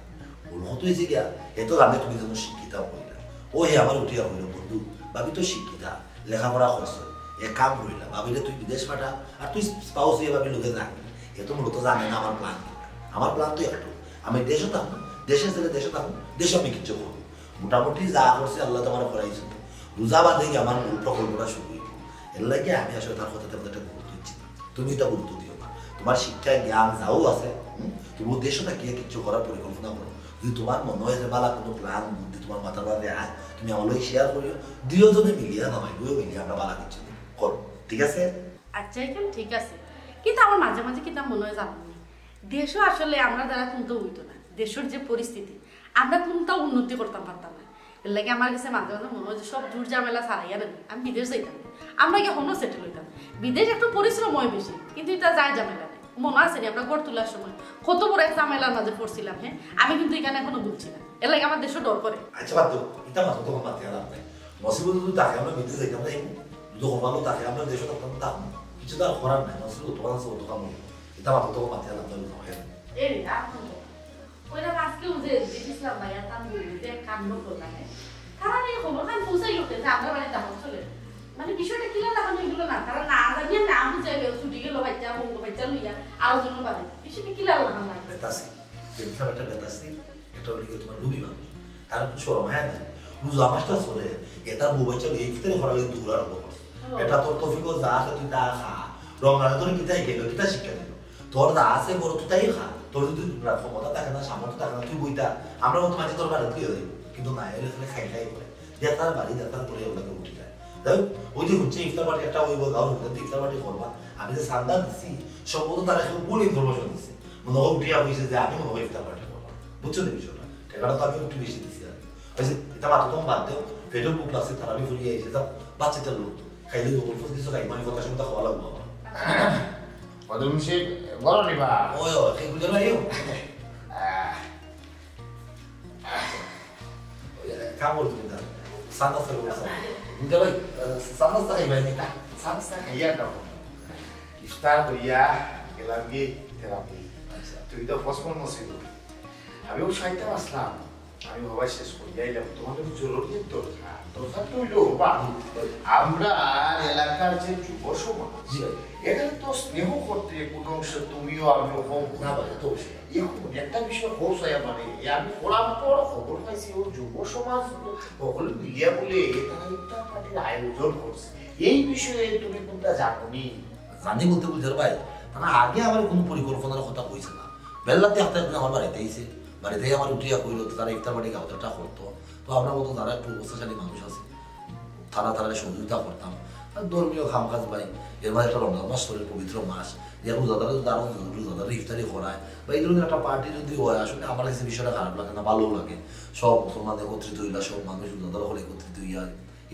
মূল কথা হইছে গিয়া, এত জানে তুমি যেন শিক্ষিতা মহিলা। ও হে আমার উঠিয়া কইল, "বন্ধু, ভাবি তো শিক্ষিতা, লেখাপড়া করছো, এক কাম করিলা, ভাবিরে তুই বিদেশ পাঠা, আর তুই স্পাউস হইয়া ভাবি লগে যা।" এ তো মূলত জানে না আমার প্ল্যান কি। আমার প্ল্যান তো একটু, আমি দেশে থাকবো, দেশে ছেলে দেশে থাকবো, দেশে আমি কিছু করবো। মোটামুটি যা করছি আল্লাহ তো আমার করাইছে। রোজা বাদে গিয়া আমার মূল প্রকল্পটা শুরু হইব। এর লাগি আমি আসলে তার কথাতে একটা গুরুত্ব দিচ্ছি না। তুমি এটা গুরুত্ব দিও না। তোমার শিক্ষা জ্ঞান যাও আছে, হুম, তুমি দেশো থাকিয়া কিচ্ছু করার পরিকল্পনা করো। যদি তুমার মনো অয় যে বালা কুনু plan বুদ্ধি তুমার মাথার মাঝে আয়, তুমি আমার লগে share করিও। দুইও জনে মিলিয়া, জামাই বউ মিলিয়া আমরা বালা কিচ্ছু করমু, ঠিক আছে? আচ্ছা, ইখান ঠিক আছে, কিন্তু আমার মাঝে মাঝে কিতা মনো অয় জানো নি, দেশো আসলে আমরার দ্বারা কুন্তাউ অইতো না। দেশর যে পরিস্থিতি, আমরা কুন্তাউ উন্নতি করতাম পারতাম না। এরলাগি আমার গেছে মাঝে মাঝে মনো অয় যে সব ঝুট ঝামেলা ছাড়াইয়া না আমি বিদেশ যাইতাম, আমরা গিয়া হনো settle অইতাম। বিদেশ একটু পরিশ্রম অয় বেশি, কিন্তু ইতা যায় ঝামেলা নাই। মনো আছে নি, আমরা ঘর তুলার সময় কত বড় এক ঝামেলার মাঝে পড়ছিলাম, হ্যাঁ? আমি কিন্তু ইখান এখনো ভুলছি না, এরলাগি আমার দেশো ডর করে। আচ্ছা, বাদ দেও, ইতা মাতো তো মাতিয়া লাভ নাই। নসিবো যদি থাকে আমরা বিদেশ যাইতাম না, এই দুঃখ ভালো থাকে আমরা দেশো থাকতাম, থাকমু। কিচ্ছু তো আর করার নাই, নসিবো তো আছে, অত কাম অইবো। ইতা মাতো তো মাতিয়া লাভ নাই, বুঝো, হ্যাঁ? এরে, আর কুন কথা? ওইটা আজকেও যে দেখেছিলাম ভাইয়া, তার বউ যে কাণ্ড করলা, হ্যাঁ? তারা এই খবর খান পৌঁছাই লোকে যে আমরা বাড়িতে আমার চলে। মানে, বিষয়টা কিলা লাগানো এগুলো না, তারা না জানিয়া না বুঝে গেল, ছুটি গেল বাচ্চা, বউ বাচ্চা লইয়া, আরো জন বাড়ি। বিষয়টা কিলা লাগানো লাগে? বেতাসি, যেমন একটা বেতাসি, এটা হলো গিয়ে তোমার লুবি মানুষ। তার কোনো শরম হয় না। রোজা মাসটা চলে, এ তার বউ বাচ্চা লইয়া ইফতারি করার লাগি দৌড় আরম্ভ করছে। ও। এটা তোর তৌফিক যা আছে তুই তা খা। রমজানে তোর কিতাই গেল, কিতা শিক্ষা দিল? তোর যা আছে বড় তুই তাই খা। তোর যদি ক্ষমতা থাকে না, সামর্থ্য থাকে না, তুই বইতা। আমরা মতো মাঝে তোর বাড়িতে দিয়ে দেবো। কিন্তু না, এলে খালি খাই খাই করে। যেতার বাড়ি, যেতার করে ওগুলোকে উঠি যায়। যাই হোক, ওই যে হচ্ছে ইফতার পার্টি একটা ওই বললাম, ওখানে তো ইফতার পার্টি করবা। আমি যে চান্দা দিছি, সম্ভবত তারা কেউ ভুল information দিছে। মনে হয় উঠিয়া কইছে যে আমি মনে হয় ইফতার পার্টি করবো। বুঝছো নি বিষয়টা? টাকাটা তো আমি একটু বেশি দিছি আর কি। ওই যে, এটা মাথা তো বাদ দেও, পেটও ভুক লাগছে, তারা আমি ফুরিয়ে আইছে, যাও, বাচ্চাটার লোক। খাইলে তো অল্প কিছু খাই, মানে কথা শুনতে খাওয়া লাগবো আমার। বদরুম সাহেব, বলো নি বা? ওই, ওই, সেই বুঝে না, ইউ। আহ, কাপড় ধুইতাম। সাতাশ টাকা বলছে। বুঝতে ভাই, সাতাশ টাকা ভাই, এটা সাতাশ টাকা খাইয়া দাও। ইফতার করিয়া গেলাম কি থেরাপি। আচ্ছা। তুই তো পঁচপন্ন ছিল। আমি ও সাইতে আসলাম। আমি বাবা শেষ করিয়া আইলাম। তোমাদের জরুরি দরকার। দরকার তো হইলো, বাবা। আমরা এলাকার যে যুব সমাজ, জি ভাই। এখানে তো স্নেহ করতে কোনো অংশে তুমিও আমিও কম না ভাই, তো অবশ্যই। এখন একটা বিষয় খোঁজ হয় আমার, এই আমি পড়ার পর খবর পাইছি, ও যুব সমাজ সকলে মিলিয়া বলে তারা ইফতার পার্টির আয়োজন করছে। এই বিষয়ে তুমি কোনটা জানো নি? জানি বলতে বুঝার ভাই, তারা আগে আমার কোনো পরিকল্পনার কথা কইছে না। বেল্লাতে একটা একদিন আমার বাড়িতে আইছে, বাড়িতে আমার উঠিয়া কইলো, তারা ইফতার পার্টি গাওয়াটা করতো। তো আমরা মতো যারা একটু অবস্থাশালী মানুষ আছে, তারা তারা সহযোগিতা করতাম। আর ধর্মীয় কাম কাজ ভাই, এর মাঝে একটা রমজান মাস চলে, পবিত্র মাস, যে রোজাদারে যদি আরো রোজাদারে ইফতারি করায়, বা এই ধরনের একটা পার্টি যদি হয়, আসলে আমার কাছে বিষয়টা খারাপ লাগে না, ভালোও লাগে। সব মুসলমান একত্রিত হইলা, সব মানুষ রোজাদার হলে একত্রিত হইয়া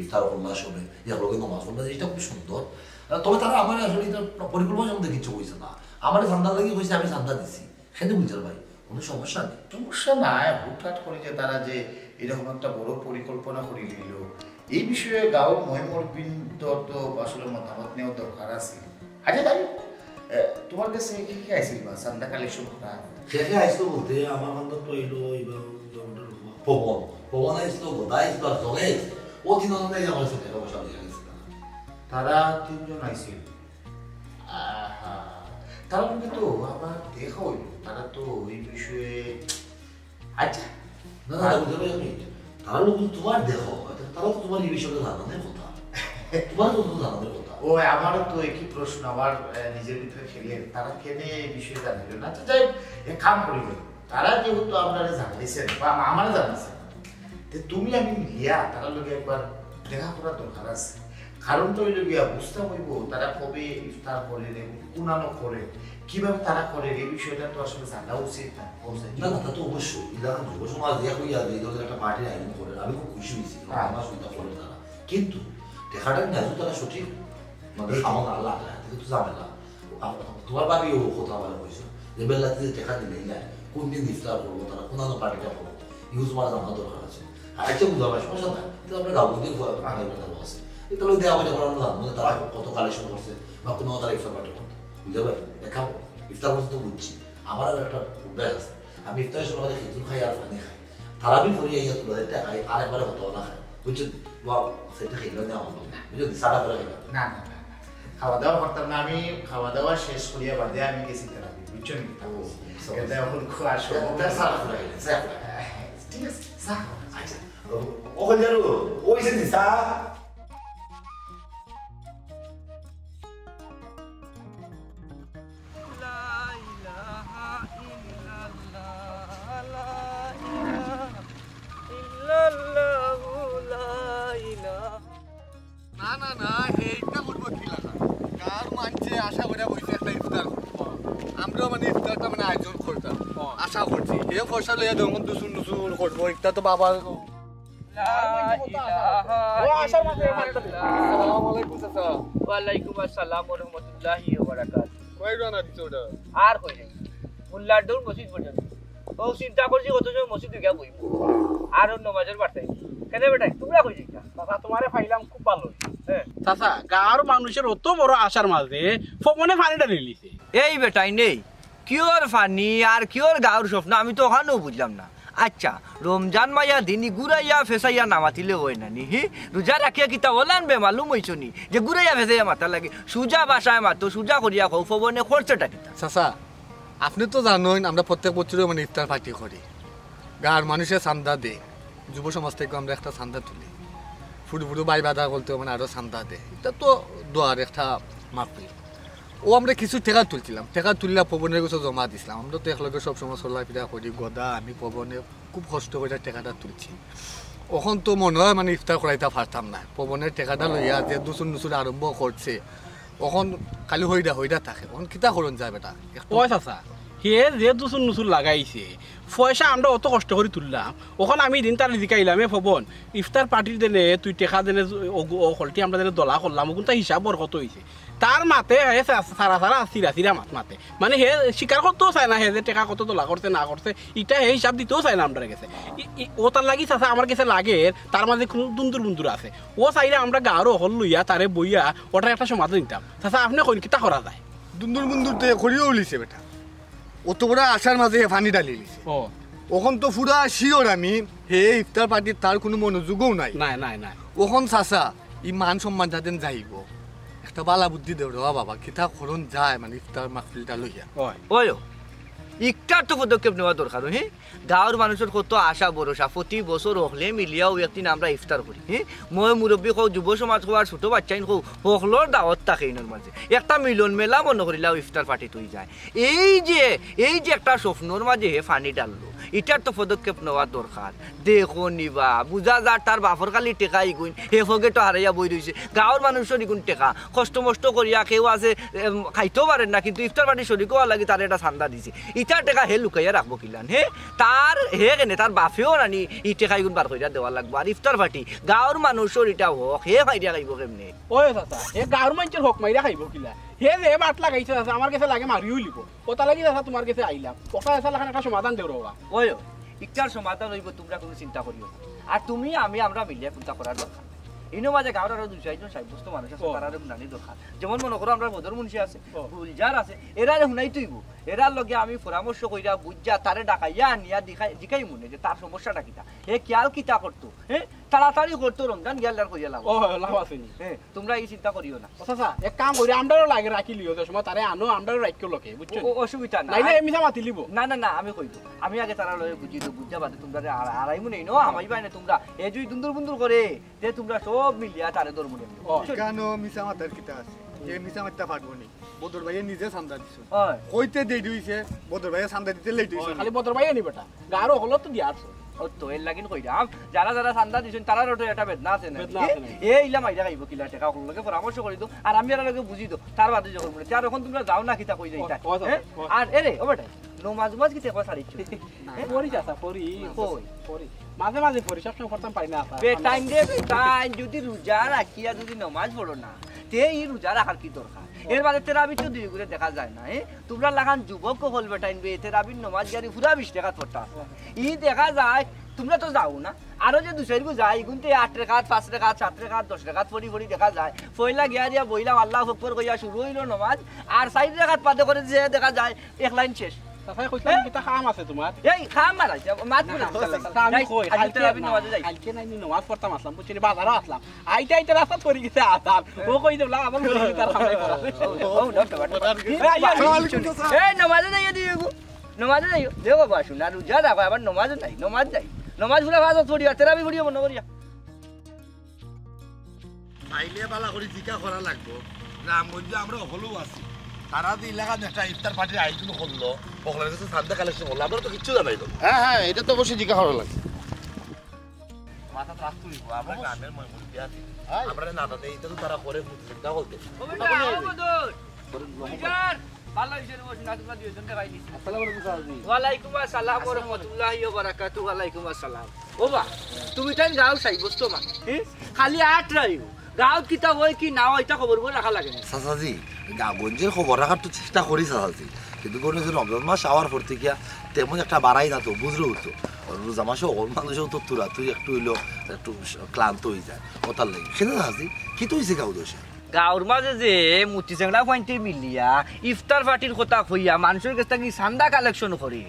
ইফতার করলা সবে, একলগে নামাজ পড়লা, এটা খুব সুন্দর। আহ, তবে তারা আমার আসলে এটা পরিকল্পনা সম্বন্ধে কিছু কইছে না, আমার চান্দা লাগি কইছে, আমি চান্দা দিছি, সেটা বুঝার ভাই, কোনো সমস্যা নেই। সমস্যা নাই, হুটহাট করে যে তারা যে এরকম একটা বড় পরিকল্পনা করে নিল, এই বিষয়ে গাঁওর মহিমরবিন্দর তো আসলে মতামত নেওয়া দরকার আছে। আচ্ছা, যাই হোক, এ, তোমার কাছে কে কে আইছিল বা চান্দা কালেকশন করা? কে কে আইছিল বলতে আমার বান্ধব তো হইলো এবার পবন, পবন আইছিল, গোদা আইছিল, আর জগে আইছিল। ও তিনজনে আমার সাথে টাকা পয়সা দিয়ে গেছে। তারা তিনজন আইছিল। আহা, তারা কিন্তু আবার দেখা হইল, তারা তো ওই বিষয়ে, আচ্ছা। না, না, না, বুঝতে পারি আমি। তারা লোক কিন্তু তোমার দেখো, তারা তো তোমার এই বিষয়ে জানানোর কথা। তোমার তো কোনো জানানোর কথা। ও, আমারও তো একই প্রশ্ন, আমার, আহ, নিজের ভিতরে খেলে, তারা কেনে এই বিষয়ে জানাইল না? আচ্ছা, যাই হোক, এক কাম করি যাই। তারা যেহেতু আপনারা জানাইছেন, বা আমারে জানাইছেন, তে তুমি আমি মিলিয়া তারা লগে একবার দেখা করার দরকার আছে। কারণ তো হইল গিয়া বুঝতে হইব তারা কবে ইফতার করেন এবং কোনানো করেন, কিভাবে তারা করেন, এই বিষয়টা তো আসলে জানা উচিত না, পৌঁছায়। না, না, তা তো অবশ্যই। এলাকার যুব সমাজ ইয়া হইয়া যে এই ধরনের একটা পার্টির আয়োজন করেন, আমি খুব খুশি হয়েছি। হ্যাঁ। আমার সুবিধা করেন তারা, কিন্তু দেখাটা না তারা সঠিক মানে সামনে আল্লাহ আল্লাহ, এটা তো ঝামেলা। আম-, তোমার ভাবিও কথা আমার কইছো যে বেলাতে যে টাকা দিলে না, কোন দিন ইফতার করবো, তারা কোন আনো পার্টিটা করবো, ইউজ মারা জানা দরকার আছে। আর একটা বুঝলাম, সমস্যা নাই, তো আমরা গাঁও দিয়ে পার্টি কথা আছে, এটা হলো দেওয়া হইতে পারে না, মানে তারা কত কালেকশন করছে বা কোনো তারা ইফতার পার্টি করতো, বুঝতে পারি? দেখা ইফতার করছে তো বুঝছি, আমার আর একটা অভ্যাস আছে, আমি ইফতারের সময় খালি খেজুর খাই আর পানি খাই, তারাবি পড়ি আইয়া তুলা একটা খাই, আর একবারে হতো না খাই, বুঝছেন? বাবা, সেটা খাইলে না হতো, বুঝছেন? সাদা করে খাইলাম। না, না, না, না। খাওয়া দাওয়া করতাম না, আমি খাওয়া দাওয়া শেষ করিয়া বাদে আমি গেছি তারাবি, বুঝছেন? ও, বুঝতে পারছি। এটা এখন খুব আর সম্ভব এটা না। সাদা করে খাইলেন, সাদা করে। ঠিক আছে, চা খাও। আচ্ছা, ও, ওখানে যাবো, ওই যে চা। আর এইটা করবো কি লাগা? গাঁওর মানষে আশা করিয়া বইছে একটা ইফতার করবো। আমরাও মানে ইফতারটা মানে আয়োজন করতাম। আশা করছি। হে পয়সা লইয়া যখন দুসুর নুসুর করবো, একটা তো বাবা লা ইলাহা ও আশার মাঝে ইল্লাল্লাহ। আসসালামু আলাইকুম চাচা। ওয়ালাইকুম আসসালাম ওয়া রাহমাতুল্লাহি ওয়া বারাকাতুহু। কয় রানা দিছো ওটা? আর কই রে? মোল্লার দৌড় মসজিদ পর্যন্ত। ও চিন্তা করছি কত সময় মসজিদ গিয়া বইব। আর ওর নমাজের বার্তায়। কেন বেটাই, তোমরা কই যাইতা? বাবা, তোমারে পাইলাম খুব ভালো। হ্যাঁ। চাচা, গাঁওর মানুষের অত বড় আশার মাঝে ফবনে পানি ঢালি লিছে। এই বেটাই নেই, কিওর পানি আর কিওর গাঁওর স্বপ্ন, আমি তো ওখানেও বুঝলাম না। আচ্ছা, রমজান মাইয়া দিন ই ঘুরাইয়া ফেসাইয়া না মাতিলে হয় না নি, হি? রোজা রাখিয়া কিতা ওলান বেমালুম হইছো নি? যে ঘুরাইয়া ফেসাইয়া মাতা লাগে, সুজা ভাষায় মাতো, সুজা করিয়া কও, ফবনে করছেটা কিতা? চাচা, আপনি তো জানেন, আমরা প্রত্যেক বছরও মানে ইফতার পার্টি করি, গাঁওর মানুষে চান্দা দে, যুব সমাজ থেকে আমরা একটা চান্দা তুলি, ফুটু ফুটু ভাই বাদা বলতে মানে আরো চান্দা দে, এটা তো দোয়ার একটা মাহফিল। ও আমরা কিছু টেকা তুলছিলাম, টেকা তুললা পবনের কাছে জমা দিছিলাম। আমরা তো একলগে সব সময় চলাফেরা করি, গদা আমি পবনে খুব কষ্ট করে টেকাটা তুলছি। অখন তো মনে হয় মানে ইফতার করাইতা পারতাম না। পবনের টেকাটা লইয়া যে দুসুর নুসুর আরম্ভ করছে, অখন খালি হইরা হইরা থাকে। অখন কিতা করন যায় বেটা? একটু ওই চাচা, হে যে দুসুর নুসুর লাগাইছে, পয়সা আমরা অত কষ্ট করি তুললাম, অখন আমি দিন তারে জিকাইলাম, "এ পবন, ইফতার পার্টির দেনে তুই টেকা দেনে ও, ও হলটি আমরা দেনে দলা করলাম, ওগুনতা হিসাব বরকত হইছে।" তার মাতে হে সা-, সারা সারা সিরা সিরা মাত মাতে। মানে হে স্বীকার করতেও চায় না, হে যে টেকা কত দলা করছে না করছে, ইটা হে হিসাব দিতেও চায় না আমরার গেছে। ই, ই, ও তার লাগি চাচা আমার গেছে লাগে, তার মাঝে কোনো দুন্দুর বুন্দুর আছে। ও চাইলে আমরা গাঁওর হল লইয়া তারে বইয়া ওটার একটা সমাধান দিতাম। চাচা, আপনি কইন কিতা করা যায়? দুন্দুর বুন্দুর তো করিও লিছে বেটা, অত বড় আশার মাঝে হে পানি ঢালি লিছে। ও। অখন তো পুরা শিওর আমি, হে ইফতার পার্টির তার কোনো মনোযোগও নাই। নাই, নাই, নাই। অখন চাচা, ই মান সম্মান যাতেন যাইব। একটা বালা বুদ্ধি দেও রে বাবা, কিতা করন যায় মানে ইফতার মাহফিলটা লইয়া। ওই। ওই, ইকটার তো পদক্ষেপ নেওয়া দরকার, হি? গাঁওর মানুষের কত আশা ভরসা, প্রতি বছর হকলে মিলিয়াও একদিন আমরা ইফতার করি, হি? ময় মুরব্বী কও, যুব সমাজ কও, আর ছোট বাচ্চাইন কও, হকলর দাওয়াত থাকে ইনোর মাঝে। একটা মিলন মেলা মনে করিলাও ইফতার পার্টি তুই যায়। এই যে, এই যে একটা স্বপ্নর মাঝে হে পানি ঢাললো, ইটার তো পদক্ষেপ নেওয়া দরকার। দেখো নিবা, বুঝা যার তার বাপর খালি টেকা ইগুইন, হে পকেটো হারাইয়া বই রইছে। গাঁওর মানুষর ইগুন টেকা, কষ্ট মষ্ট করিয়া কেউ আছে, এম, খাইতেও পারেন না, কিন্তু ইফতার পার্টির শরিক হওয়ার লাগি তারে একটা চান্দা দিছে। ইটার টেকা হে লুকাইয়া রাখবো কিলান, হে? তার, হে কেনে, তার বাপেও নানি ই টেকা ইগুন বার করিয়া দেওয়া লাগবো। আর ইফতার পার্টি, গাঁওর মানুষর ইটা হক, হে মাইরিয়া খাইবো কেমনে? ওই চাচা, হে গাঁওর মানুষর হক মাইরিয়া খাইবো কিলা? হে যে বাট লাগাইছে চাচা, আমার গেছে লাগে মারিও লিবো। ওটা লাগি চাচা তোমার গেছে আইলাম। ওটা চাচা লাখান একটা সমাধান দেও রে বাবা। ওই, ইটার সমাধান হইব, তোমরা কোনো চিন্তা করিও না। আর তুমি, আমি, আমরা মিলিয়া কুন্তা করার দরকার। ইনো মাঝে গাঁওর আরো দুই চারজন সাব্যস্ত মানুষ আছে, ও। তারারে হুনানি দরকার। যেমন মনে করো, আমরা বদর মুন্সি আছে, ও। গুলজার আছে, এরারে হুনাইতে অইব। এরার লগে আমি পরামর্শ কইরা বুঝা, তারে ডাকাইয়া আনিয়া দিখাই, জিকাই মনে যে তার সমস্যাটা কিতা, হে খেয়াল কিতা করতো, হ্যাঁ, তাড়াতাড়ি করতো, রমজান গিয়া আর কইয়া লাভ। ও, লাভ আছে নি? হ্যাঁ, তোমরা এই চিন্তা করিও না। ও চাচা, এক কাম করি, আমরারও লাগে রাখি লিও, যে সময় তারে আনো, আমরারও রাখিও লগে, বুঝছো নি? ও, অসুবিধা না। নাইলে এমনি মাতি লিব। না, না, না, আমি কইব। আমি আগে তারা লগে বুঝি তো, বুঝা বাদে তোমরা আর, আড়াই মনে নো, আমাই বাইনে তোমরা, এ যদি দুন্দুর বুন্দুর করে, তে তোমরা সব মিলিয়া তারে ধরবো নে। ও। বুঝছো নি? কেন মিছা মাতার কিতা আছে? এ মিছা মাততে পারবো নি? বদর ভাইয়ে নিজে চান্দা দিছে। হয়। কইতে দেরি হইছে, বদর ভাইয়ে চান্দা দিতে লেট হইছে। খালি বদর ভাইয়ে নি বেটা, গারো হলো তো দিয়া আসো। ও তো এর লাগিন কইরাম, যারা যারা চান্দা দিছেন, তারার ওটা একটা বেদনা আছে না? বেদনা আছে না? এ ইলা মাইরা খাইবো কিলা টেকা, ওগুলোকে পরামর্শ করি দো, আর আমি এর লগে বুঝি দো, তার বাদে যখন বলে, আর এখন তোমরা যাও না কিতা কই যাইতা? ও, ও, হ্যাঁ? ও। আর এরে, ও বেটা, নমাজ উমাজ কিতা একবার ছাড়িচ্ছ? না, হ্যাঁ? পড়ি চাচা, পড়ি। কই? পড়ি। মাঝে মাঝে পড়ি, সবসময় পড়তাম পারি না, চাচা। বেটাইন রে, বেটাইন, যদি রোজা রাখিয়া যদি নমাজ পড়ো না, তে ই রোজা রাখার কি দরকার? এর বাদে তেরাবি তো দুই ঘুরে দেখা যায় না, হ্যাঁ? তোমরা লাখান যুবক হল বেটাইন বে, তেরাবির নমাজ গাড়ি পুরা বিশ রেকাত পড়তা। ই দেখা যায়, তোমরা তো যাও না। আরো যে দুই চাইরগু যায়, ইগুনতে আট রেকাত, পাঁচ রেকাত, সাত রেকাত, দশ রেকাত পড়ি পড়ি দেখা যায়। পয়লা গিয়া দিয়া বইলাম, আল্লাহু আকবার কইয়া শুরু হইল নমাজ, আর চাইর রেকাত বাদে করে যে দেখা যায়, এক লাইন শেষ। চাচাই কইতাম, হ্যাঁ? কিতা কাম আছে তোমার? এই কাম আর আছে, মাত না, না, চাচা, চাচা, আমি যাই, কই, আজ কালকে তেরাবির না, নমাজে যাই। কালকে নাই, আমি নমাজ পড়তাম আসলাম, বুঝছো নি, বাজারও আসলাম। আইতে আইতে রাস্তা পড়ি গেছে আসার। ও কই দিলা, আবার পড়ি গেছে আর আমরা করা। ও, ও, ও, ডক্টর, ডক্টর। এই, এই, এই, এই, এই, এই, নমাজে যাইও দিও গো। নমাজে যাইও। দেখো বাবা, শুন, আর রোজা রাখো, আবার নমাজও নাই, নমাজ নাই। নমাজ পুরা ফাজ পড়ি, আর তেরাবি পড়িও মনে করিয়া। তাইলে বালা করি জিকা করা লাগবো। রামগঞ্জে আমরা হলেও আছি। তারা যে এলাকাত একটা ইফতার পার্টির আয়োজন করলো, ওখানে কিছু চান্দা কালেকশন করলো, আমরা তো কিচ্ছু জানাই না। হ্যাঁ, হ্যাঁ, এটা তো অবশ্যই জিকা করা লাগবে। মাথাত রাখতে অইবো, আমরা গ্রামের ময় মুরব্বি আছি। আমরা না জানি, এটা তো তারা করে চিন্তা করতে। ও বেটা, ও বদর। বুঝার। ভালা অইছে রে, বস না, তোমরা দুইজন দেখাই দিছি। আসসালামু আলাইকুম, চাচাজি। ওয়ালাইকুম আসসালাম ওয়া রাহমাতুল্লাহি ওয়া বারাকাতুহু। ওয়ালাইকুম আসসালাম। ও বা, তুমি তাই গাঁও সাইবস্ত মা, হ্যাঁ? খালি আট রাইও। গাঁওত কিতা অয় কি না অয়, ইতা খবর বই রাখা লাগে না। চাচাজি, গাঁওগঞ্জের খবর রাখার তো চেষ্টা করি চাচাজি, কিন্তু কোনো যে রমজান মাস আওয়ার পর থাকিয়া তেমন একটা বাড়াই না তো, বুঝলেও তো। আর রোজা মাসে অকল মানুষও তো তুরা তুই একটু অইলো একটু ক্লান্ত অই যায়, ওটার লাগি। কেনে চাচাজি, কিতা অইছে গাঁও দেশে? গাঁওর মাঝে যে মুতি চেংড়া ফুয়াইন্তে মিলিয়া ইফতার পার্টির কথা কইয়া মানষর গেছ থাকি চান্দা কালেকশন করে,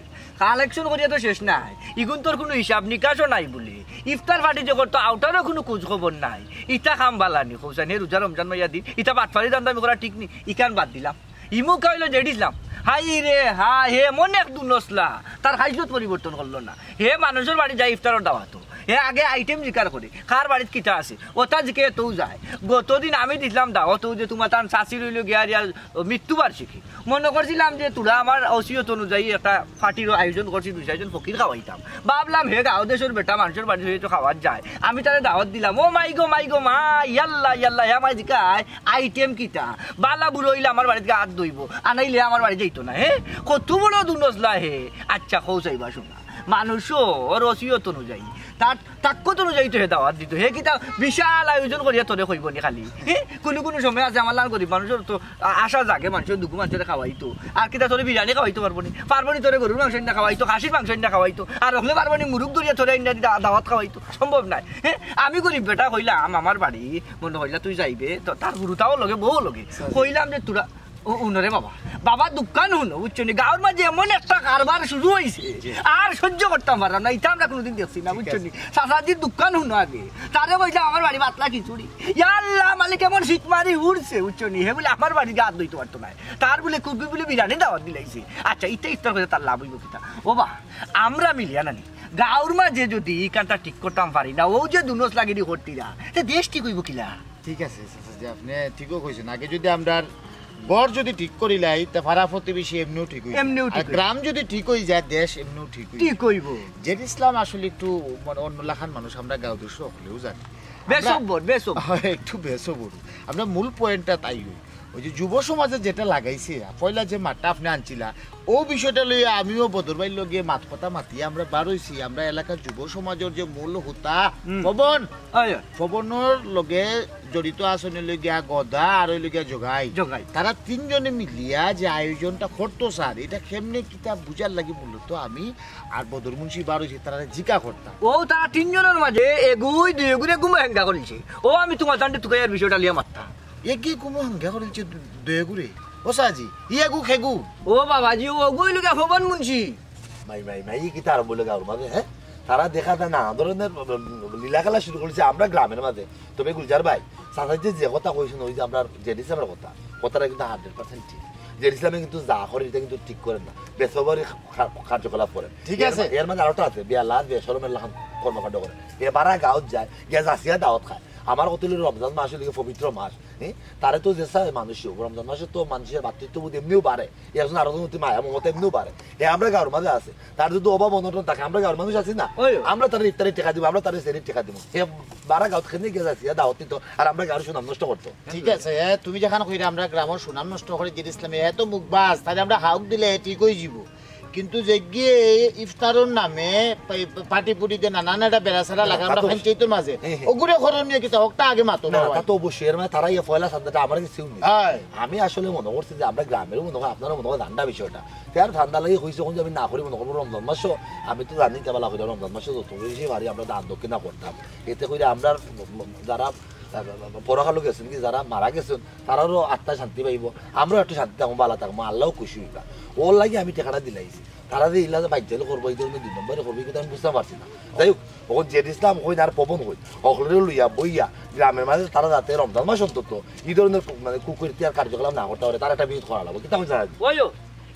কালেকশন করিয়া তো শেষ নাই, ইগুন তোর কুনু হিসাব নিকাশও নাই বুলি। ইফতার পার্টি যে করতো, অটারও কুনু খোঁজ খবর নাই। ইতা কাম বালা নি, কও চাইন, হে রোজা রমজান মাইয়া দিন, ইতা বাটপারি ধান্দা আমি করা ঠিক নি, ইখান বাদ দিলাম। ইমুকা অইলো জেড ইসলাম। হায় রে হায়, হে মন এক দুনসলা, তার খাইছলত পরিবর্তন করলো না। হে মানষর বাড়ি যায় ইফতারর দাওয়াতো, হে আগে আইটেম জিকার করে, কার বাড়িত কিতা আছে, ওটা জিকে এতও যায়। গতদিন আমি দিছলাম দাওয়াত, অউ যে তুমার তান চাচির অইলো গিয়া আর ইয়ার মৃত্যুবার্ষিকী। মনো করছিলাম যে তুরা আমার ওসিয়ত অনুযায়ী একটা পার্টির আয়োজন করছি, দুই চাইরজন ফকির খাওয়াইতাম। ভাবলাম হে গাঁও দেশর বেটা, মানষর বাড়ি অইয়া তো খাওয়াত যায়, আমি তারে দাওয়াত দিলাম। ও মাই গো, মাই গো, মাই, ইয়াল্লা, ইয়াল্লা, হে আমায় জিকায়, আইটেম কিতা? বালা বুড়া অইলে আমার বাড়িত আত ধইবো, আনাইলে আমার বাড়ি যাইতো না, হে? কত বড় দুনসলা হে। আচ্ছা, কও চাইবা শোনা, মানষর ওসিয়ত অনুযায়ী, তার তাকত অনুযায়ী তো হে দাওয়াত দিতো। হে কিতা বিশাল আয়োজন করিয়া তোরে কইবো নি খালি? হে, কুনু কুনু সময় আছে আমার লাখান গরিব মানষর তো আ-, আশা জাগে, মানষর দুগু মানষরে খাওয়াইতো। আর কিতা তোরে বিরিয়ানি খাওয়াইতো পারবো নি? পারবো নি তোরে গরুর মাংস আইন্না খাওয়াইতো, খাসির মাংস আইন্না খাওয়াইতো? আর অখলে পারবো নি মুরুগ ধরিয়া তোরে আইন্না দি দা-, দাওয়াত খাওয়াইতো? সম্ভব নায়। হে, আমি গরিব বেটা কইলাম, আমার বাড়ি মনো কইলা তুই যাইবে, তো তার হুরুতাও লগে, বউ লগে। কইলাম যে তুরা ও, হুনো রে বাবা, বাবা দুকান হুনো, বুঝছো নি? গাঁওর মাঝে এমন একটা কারবার শুরু অইছে, আর সহ্য করতাম পারলাম না, ইতা আমরা কুনুদিন দেখছি না, বুঝছো নি? চাচাজির দুকান হুনো আগে, তারে কইছে আমার বাড়ি পাতলা খিচুড়ি, ইয়াল্লা মালিক এমন শিক মারি উঠছে, বুঝছো নি? হে বুলে আমার বাড়ি আত ধইতো পারতো নায়, তার বুলে কুকুর বুলে বিরিয়ানি দাওয়াত দিলাইছে। আচ্ছা, ইতা ইফতার কইতে তার লাভ অইবো কিতা? ও বা, আমরা মিলিয়া নানি, গাঁওর মাঝে যদি ইখানটা ঠিক করতাম পারি না, অউ যে দুনসলাগিরি করতিরা, তে দেশ ঠিক অইবো কিলা? ঠিক আছে, চাচাজি, আপনে ঠিকও কইছইন। আগে যদি আমরার ঘর যদি ঠিক করিলাই, তে পাড়া প্রতিবেশী এমনেও ঠিক অইবো। এমনেও ঠিক আর অইবো। গ্রাম যদি ঠিক অই যায়, দেশ এমনেও ঠিক অইবো। ঠিক অইবো। জেড ইসলাম আসলে একটু মানে অন্য লাখান মানুষ, আমরা গাঁও দেশর হকলেও জানি। বেসবর, বেসবর। একটু বেসবর। আমরা মূল পয়েন্টটা তাই অই। ওই যে যুব সমাজে যেটা লাগাইছে, পয়লা যে মাতটা আপনে আনছিলা, ও বিষয়টা লইয়া আমিও বদর ভাইর লগে মাত কথা মাতিয়া আমরা বার অইছি। আমরা এলাকার যুব সমাজর যে মূল হুতা, হুম। পবন, অয়, অয়। পবনর লগে জড়িত আছইন অইলো গিয়া গদা আর অইলো গিয়া জগাই। জগাই। তারা তিনজনে মিলিয়া যে আয়োজনটা করতো স্যার, ইটা কেমনে কিতা বুঝার লাগি মূলত আমি আর বদর মুন্সি বার অইছি, তারারে জিকা করতাম। ও তারা তিনজনর মাঝে এগুই দুইগুরে গুমো হেঙ্গা করিলছে। ও আমি তুমার তানরে তুকাইয়ার বিষয়টা লইয়া মাততাম। এগু কুমু হাঙ্গা করিলছে দু-, দুইগুরে। ও চাচাজি, ই এগু খেগু। ও বাবাজি, ও অগু অইলো গিয়া পবন মুন্সি। মাই, মাই, মাই, ই কিতা আরম্ভ অইলো গাঁওর মাঝে, হে? তারা দেখা যায় নানা ধরনের লীলা খেলা শুরু করিলছে আমরা গ্রামের মাঝে। তবে গুলজার ভাই, চাচাজি যে কথা কইছইন, ওই যে আমরার জেড ইসলামর কথা, কথাটা কিন্তু হান্ড্রেড পার্সেন্ট ঠিক। জেড ইসলামে কিন্তু যা করে, ইটা কিন্তু ঠিক করেন না, বেসবরি কার্যকলাপ করেন। ঠিক আছে। এর মাঝে আরোটা আছে, বেয়ালাত বেশরমের লাখান কর্মকাণ্ড করেন। এবারা গাঁওত যায়, গিয়া যাচিয়া দাওয়াত খায়। আমার কথা অইলো রমজান মাস অইলো গিয়া পবিত্র মাস, হ্যাঁ? তারে তো যে চায় মানুষ হোক, রমজান মাসে তো মানুষর ভাতৃত্ববোধ এমনেও বাড়ে, একজন আরোজনর প্রতি মায়া মমতা এমনেও বাড়ে। হে আমরা গাঁওর মাঝে আছে, তার যদি অভাব অনটন থাকে, আমরা গাঁওর মানুষ আছি না? অয়। আমরা তারে ইফতারির টেকা দিমু, আমরা তারে সেহরির টেকা দিমু। হে বারা গাঁওত কেনে গিয়া যাচিয়া দাওয়াত নিতো, আর আমরা গাঁওর সুনাম নষ্ট করতো। ঠিক আছে, এ, তুমি যেখান কইরা আমরা গ্রামর সুনাম নষ্ট করি জেড ইসলামে, এ তো মুখবাজ, তাইলে আমরা হাউক দিলে এ ঠিক অইযিবো। কিন্তু যেগিয়ে ইফতারর নামে পা-, পাটি পুটি দিয়া নানান একটা বেড়াছেড়া না, লাগা, তা আমরা তো পঞ্চায়েতর মাঝে। হ্যাঁ, হ্যাঁ। অগুরে করণীয় কিতা, হকটা আগে মাতো না, বাবা। তা তো অবশ্যই, এর মানে তারা ইয়ে পয়লা চান্দাটা আমার কাছে উনি। হ্যাঁ। আমি আসলে মনে করছি যে আমরা গ্রামেরও মনে হয়, আপনারও মনে হয় ঠান্ডা বিষয়টা। তে আর ঠান্ডা লাগি কইছে, কইছে আমি না করি মনে করবো রমজান মাসও। আমি তো জানি তে বালা করি রমজান মাসে যত বেশি পারি আমরা দান দক্ষিণা করতাম। এতে কইরা আমরা যারা, আহ, পরকালো গেছেন কি, যারা মারা গেছেন, তারারও আত্মা শান্তি পাইবো, আমরাও একটু শান্তি থাকবো, বালা থাকবো, আল্লাহও খুশি হইবা। ওর লাগি আমি টেকাটা দিলাইছি। তারা যে ইলা যে বাইজ্জাল করবো, এই ধরনের দুই নম্বরে করবো, এই কথা আমি বুঝতাম পারছি না। যাই হোক, অখন জেড ইসলাম কইন আর পবন কইন, হকলরে লইয়া বইয়া গ্রামের মাঝে তারা যাতে রমজান মাস অন্তত এই ধরনের কু-, মানে কুকীর্তি আর কার্যকলাপ না করতা পারে, তার একটা বিহিত করা লাগবো। কিতা কইন জানা? ওইও,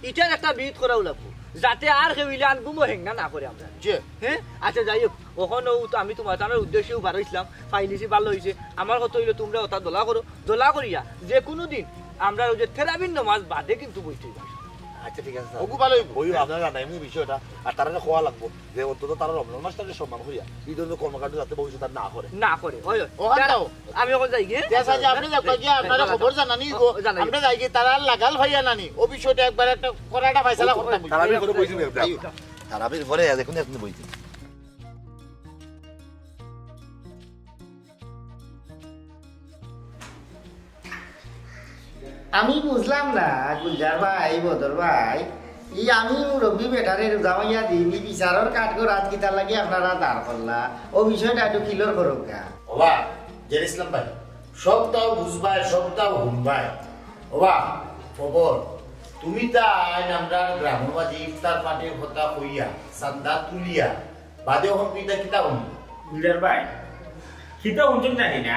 ইটার একটা বিহিত করাও লাগবো, যাতে আর কেউ ইলা আনগুমো হেংনা না করে আমরা। জি। হ্যাঁ? আচ্ছা, যাই হোক, অখন ও তো আমি তুমার তানর উদ্দেশ্যেও বারইছলাম, পাইলিছি ভালা অইছে। আমার কথা অইলো তুমরা ওটা দোলা করো, দোলা করিয়া যে কুনু দিন আমরা ওই যে তেরাবির নামাজ বাদে কিন্তু বইতে অইবো। আচ্ছা, ঠিক আছে, স্যার। ওগু ভালো অইবো। ওই আপনারা জানাইমু বিষয়টা, আর তারারে কওয়া লাগবো যে অন্তত তারা রমজান মাসটারে সম্মান করিয়া এই ধরনের কর্মকাণ্ড যাতে ভবিষ্যতে আর না করে। না করে, ওই, ওই। ও, হাত দাও। আমি অখন যাই গিয়া। ঠিক আছে, আপনি যাও, গিয়া আপনারা খবর জানানি গো। ও, জানাই। আমরা যাই গিয়া, তারা লাগাল ভাইয়া নানি, ও বিষয়টা একবার একটা কড়া একটা ফয়সালা করতাম। তারা বিপদে বইছি, তারা বিপদে এখন এখন বইছি। আমি বুঝলাম না, গুলজার ভাই, বদর ভাই, ই আমি মুরব্বি বেটারে রোজা মাইয়া দিন, ই বিচারর কাঠগড় আজ কিতার লাগি আপনারা দাঁড় করলা? ও বিষয়টা একটু clear করুক গা। ওবা, জের ইসলাম ভাই, সবটাও বুঝবায়, সবটাও হুনবায়। ওবা, খবর, তুমি তাই আমরার গ্রামর মাঝে ইফতার পার্টির কথা কইয়া, চান্দা তুলিয়া, বাদে অখন কিতা কিতা হুনবো? লিডার ভাই, কিতা হুনছইন জানি না,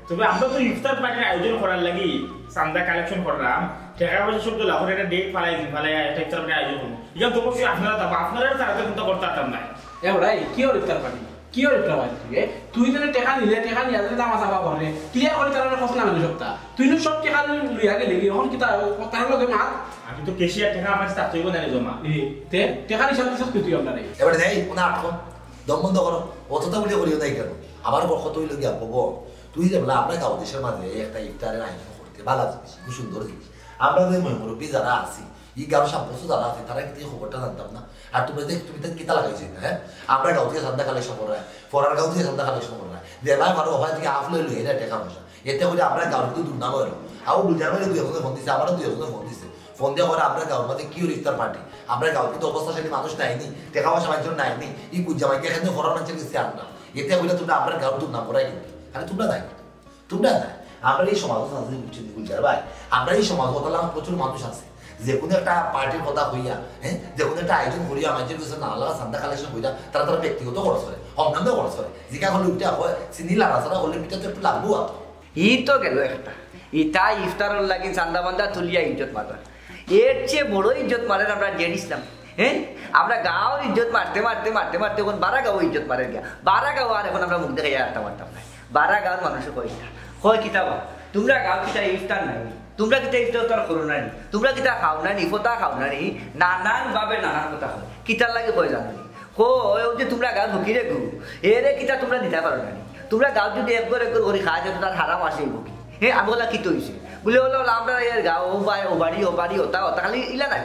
তবে আমরা তো ইফতার পার্টির আয়োজন করার লাগি চান্দা কালেকশন করলাম, টেকা পয়সা সব তো লাখর একটা ডেট ফালাই দিন, ফালাই একটা ইফতার পার্টির আয়োজন করবো। ইখান তো অবশ্যই আপনারা থাকবা, আপনারা ছাড়া তো কিতা করতাম না। এ ওরাই, কিওর ইফতার পার্টি? কিওর ইফতার পার্টি? এ, তুই তো টেকা নিলে, টেকা নিয়ে আসলে দামা চাপা করে। ক্লিয়ার করে তারা কষ্ট না সপ্তাহ। তুই না সব টেকা লইয়া গেলি, এখন কিতা, তার লগে মাত? আমি তো ক্যাশিয়ার, টেকা আমার কাছে থাকতে হইব না রে জমা। এ, তে, টেকার হিসাব দিছস কি তুই আমরারে? এবারে দেই, কোন আটকো? দম বন্ধ করো। অতটা বলে করিও নাই কেন? আমার বরকত হইল গিয়া, বাবা, তুই যে বলে আমরা গাঁও দেশের মাঝে একটা ইফতারের আয়োজন করতে, ভালো জিনিস, খুব সুন্দর জিনিস। আমরা যে মুরব্বী যারা আছি, এই গাঁও সাব্যস্ত যারা আছে, তারা কিন্তু এই খবরটা জানতাম না। আর তোমরা দেখ, তুমি তাই কিতা লাগাইছো এটা, হ্যাঁ? আমরা গাঁও থেকে চান্দা কালেকশন করা হয়, ফরার গাঁও থেকে চান্দা কালেকশন করা হয়, দেবায় পারো, ওখান থেকে আফ লই লই, এটা টেকা পয়সা। এতে করে আমরা গাঁও কিন্তু দুর্নাম হইল। আও বুঝার মানে দুই একজনে ফোন দিছে, আমারও দুই একজনে ফোন দিছে। ফোন দিয়ে করে আমরা গাঁওর মাঝে কি হইল ইফতার পার্টি? আমরা গাঁও কিন্তু অবস্থাশালী মানুষ নাইনি, টেকা পয়সা মানুষের নাইনি, ই গুজ্জা মাইকে খেতে ফরার মানুষের কাছে আনলাম। এতে হইলে তোমরা আমরা গাঁওর দুর্নাম করাই কিন্তু। আরে তোমরা নাই, তোমরা নাই। আমরা এই সমাজও আছে, বুঝছো নি গুলজার ভাই? আমরা এই সমাজও তাহলে আমার প্রচুর মানুষ আছে। যে কোনো একটা পার্টির কথা হইয়া, হ্যাঁ, যে কোনো একটা আয়োজন করিয়া, আমার যে কিছু নানা লাগা চান্দা কালেকশন করিয়া, তারা তারা ব্যক্তিগত খরচ করে, হমনামে খরচ করে। জিকা হলে উঠে হয়, চিনি লাড়াচাড়া হলে মিঠা তো একটু লাগবো আর। ই তো গেল একটা। ইতা ইফতারর লাগি চান্দা বান্দা তুলিয়া ইজ্জত মারা। এর চেয়ে বড় ইজ্জত মারের আমরা জেড ইসলাম। হ্যাঁ? আমরা গাঁওর ইজ্জত মারতে, মারতে, মারতে, মারতে এখন বারা গাঁও ইজ্জত মারের গিয়া। বারা গাঁও আর এখন আমরা মুখ দেখাইয়া রাখতে পারতাম না। বারা গাঁওর মানুষে কয় কিতা? কয় কিতা বা? তোমরা গাঁও কিতা ইফতার নাই? তোমরা কিতা ইফতার উফতার করো না নি? তোমরা কিতা খাও না নি? ফতা খাও না নি? নানান ভাবে নানান কথা কয়। কিতার লাগি কয় জানো নি? কয়, ওই যে তোমরা গাঁও ফকিরে গু, এরে কিতা তোমরা দিতা পারো না নি? তোমরা গাঁও যদি একবার একবার করি খাওয়া যেত, তার হারাম আসে বুকি। হে, আমি বললাম, "কিতা হইছে?" বলে, "ওলা, ওলা, আমরা এর গাঁও, ও বাড়ি, ও বাড়ি, ও বাড়ি, ওটা, ওটা, খালি ইলা নাই।"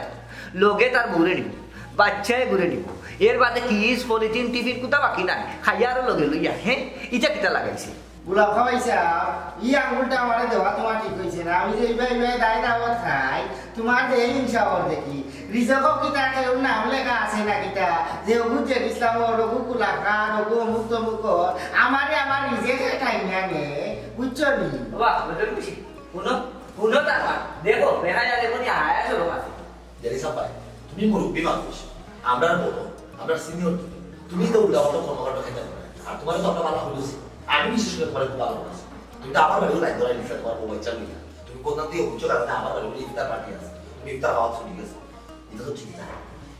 লগে তার বউরে নিব, বাচ্চায় ঘুরে নিব। এর বাদে কিস, পলিথিন, টিফিন, কোথা বাকি নাই। খাইয়া আরো লগে লইয়া, হে, ইটা কিতা লাগাইছে? গোলাপ খাওয়াই সাহেব, ই আঙ্গুলটা আমারে দেওয়া তোমার ঠিক হইছে না। আমি যে ইবাই ইবাই দায় দাওয়াত খাই, তোমার যে হিংসা ওর দেখি। রিজকও কিতা কেউ নাম লেখা আছে না কিতা? যে অগু জেড ইসলাম ওর, অগু কুলাকার, অগু অমুক তমুক ওর। আমারে আমার রিজেকে টাইনা নে, বুঝছো নি? বাবা, বুঝতে পারছি। হুনো, হুনো তার মা। দেখো, দেখা যায় দেখো নি আয়া চলো মাঝে। জেড ইসলাম ভাই, তুমি মুরব্বী মানুষ, আমরা বড়, আমরা সিনিয়র তুমি। তুমি তো উল্টা পাল্টা কর্মকাণ্ড খাইতে পারো না। আর তোমার তো আমরা ভালো বলেছি, আমি বিশেষ করে তোমার খুব ভালো বলেছি। তুমি তো আমার বাড়িও লাইন ধরাই দিচ্ছ, তোমার বউ বাচ্চা নিয়ে। তুমি কোন দিয়ে উঠছো কারণে আমার বাড়ির ইফতার পার্টি আছে, তুমি ইফতার খাওয়া ছুটি গেছে, এটা তো ঠিক না।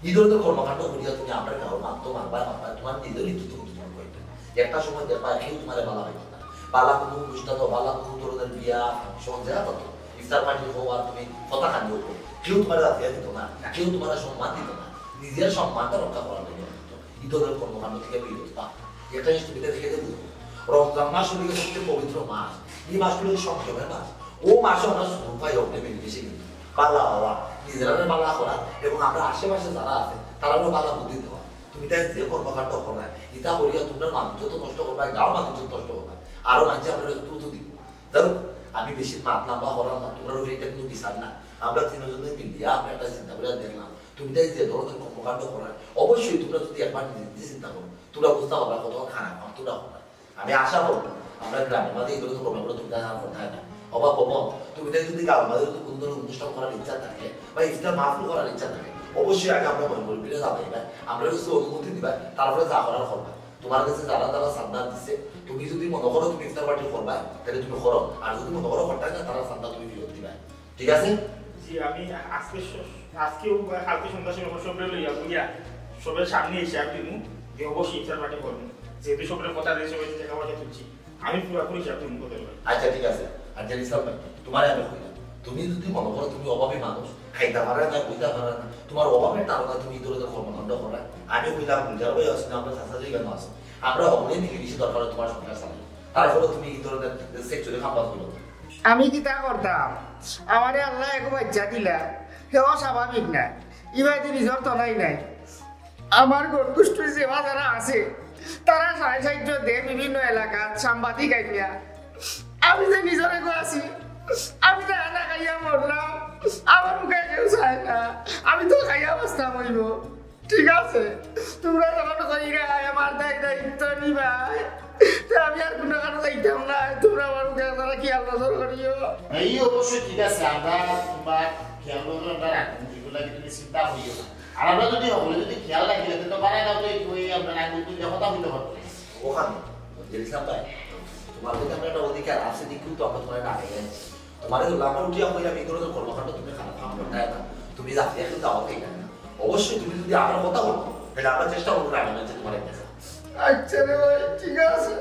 এই ধরনের কর্মকাণ্ড করিয়া তুমি আমরা গাঁও মারতো মারবায় মারবায়, তোমার নিজের ইজ্জত তুমি তোমার কইতে। একটা সময় দেখবা কেউ তোমার ভালো হইতো না। বালা কোনো অনুষ্ঠান, বালা কোনো ধরনের বিয়া, ফাংশন, যা হতো, ইফতার পার্টি হওয়া, তুমি কথা খানি হতো, কেউ তোমার রাজিয়া দিত না, কেউ তোমার সম্মান দিত না। নিজের সম্মানটা রক্ষা করার জন্য হতো। এই ধরনের কর্মকাণ্ড থেকে বিরত থাক। একটা জিনিস তুমি দেখে দেখো, রমজান মাস হলো সবচেয়ে পবিত্র মাস। এই মাস হলো সংযমের মাস। ও মাসে আমরা সুযোগ পাই অগ্নি মিলিমিশে কিন্তু পালা হওয়া, নিজেরা পালা করা এবং আমরা আশেপাশে যারা আছে তারারও পালা বুদ্ধি দেওয়া। তুমি তাই যে কর্মকাণ্ড করবে, এটা করিয়া তোমরা মানুষ তো নষ্ট করবে, গাঁও মানুষ নষ্ট করবে, আরো মানুষ আমরা একটু তো দিব। ধরো, আমি বেশি মাত লম্বা করার না, তোমরা ওই এটা কিন্তু বিচার না। আমরা তিনজনে মিলিয়া আমরা একটা চিন্তা করে দেখলাম, তুমি তাই যে ধরনের কর্মকাণ্ড করার, অবশ্যই তোমরা যদি একবার নিজে নিজে চিন্তা করো, তোমরা বুঝতে পারবে কত খারাপ, আর তোমরা হবে। আমি আশা করবো, আমরা গ্রামের মাঝে এই ধরনের কর্মকাণ্ড তুমি তাই আর করতে হয় না। অবা পবন, তুমি তাই যদি গাঁওর মাঝে যদি কোনো ধরনের অনুষ্ঠান করার ইচ্ছা থাকে, বা ইফতার মাহফিল করার ইচ্ছা থাকে, অবশ্যই আগে আমরা মনে করি, বিলে যাবে, আমরা কিছু অনুমতি দিবা, তারপরে যা করার করবা। তোমার কাছে যারা যারা চান্দা দিছে, তুমি যদি মনে করো তুমি ইফতার পার্টি করবা, তাহলে তুমি করো, আর যদি মনে করো করতে না, তারা চান্দা তুমি ফেরত দিবা। ঠিক আছে? জি, আমি আজকে স-, আজকেও বা কালকে সন্ধ্যার সময় সবরে লইয়া বইয়া সবের সামনে হিসাব দিমু যে অবশ্যই ইফতার পার্টি করবো। যেহেতু সবের কথা দিয়ে সবাই টাকা পয়সা তুলছি, আমি পুরাপুরি হিসাব দিমু কত করে। আচ্ছা, ঠিক আছে। আর জেড ইসলাম ভাই, তোমারে আমি কইলাম, তুমি যদি মনে করো তুমি অভাবী মানুষ, খাইতা পারো না, বইতা পারো না, তোমার অভাবের কারণে তুমি এই ধরনের কর্মকাণ্ড করো, আমি কইলাম, গুলজার ভাই আছে না, আমরা চাচা যাই কেন আছে, আমরা হকলে মিলেমিশে দরকার হয় তোমার সংসার চালাই, তারপরে তুমি এই ধরনের সেক্সুয়ালি খাম্পাস করো। আমি কিতা করতাম? আমারে আল্লায় এগু বাচ্চা দিলা, হেও স্বাভাবিক না, ইবাদি নিজর তলাই নাই। আমার ঘর গোষ্ঠীর যেবা যারা আছে, তারা সাহায্য সাহায্য দে বিভিন্ন এলাকাত সাংবাদিক আইয়া। আমি যে নিজর এগু আছি, আমি যে আনা খাইয়া মরলাম, আমার মুখে কেউ চায় না, আমি তো খাইয়া অবস্থা হইব। ঠিক আছে, তোমরা যখন কইরা আমার দায় দায়িত্ব নিবায়, তে আমি আর কোনো কারো যাইতাম না। তোমরা আমার মুখে আপনারা খেয়াল নজর করিও। এই অবশ্যই ঠিক আছে, আমরা তোমার খেয়াল নজর আমরা রাখবো, এগুলা কি তুমি চিন্তা করিও না। আর আমরা যদি হকলে যদি খেয়াল রাখি, তাহলে তো পারায় না, তো এই আমরা রাখবো, তুই কথা হইতে পারবো না। ওখানে, জেল সাহেব ভাই, তোমার যদি আমরা একটা অধিকার আছে, দেখুন তো আমরা তোমার ডাকে যাচ্ছি। তোমার এই লাফা উঠিয়া কইলাম, এই ধরনের কর্মকাণ্ড তুমি খারাপ কাম করতে না, তুমি রাতে একটু দাওয়াত খাইতে না। অবশ্যই তুমি যদি আমার কথা বলো, তাহলে আমরা চেষ্টা করবো না, আমি হচ্ছে তোমার একটা আচ্ছা রে ভাই, ঠিক আছে।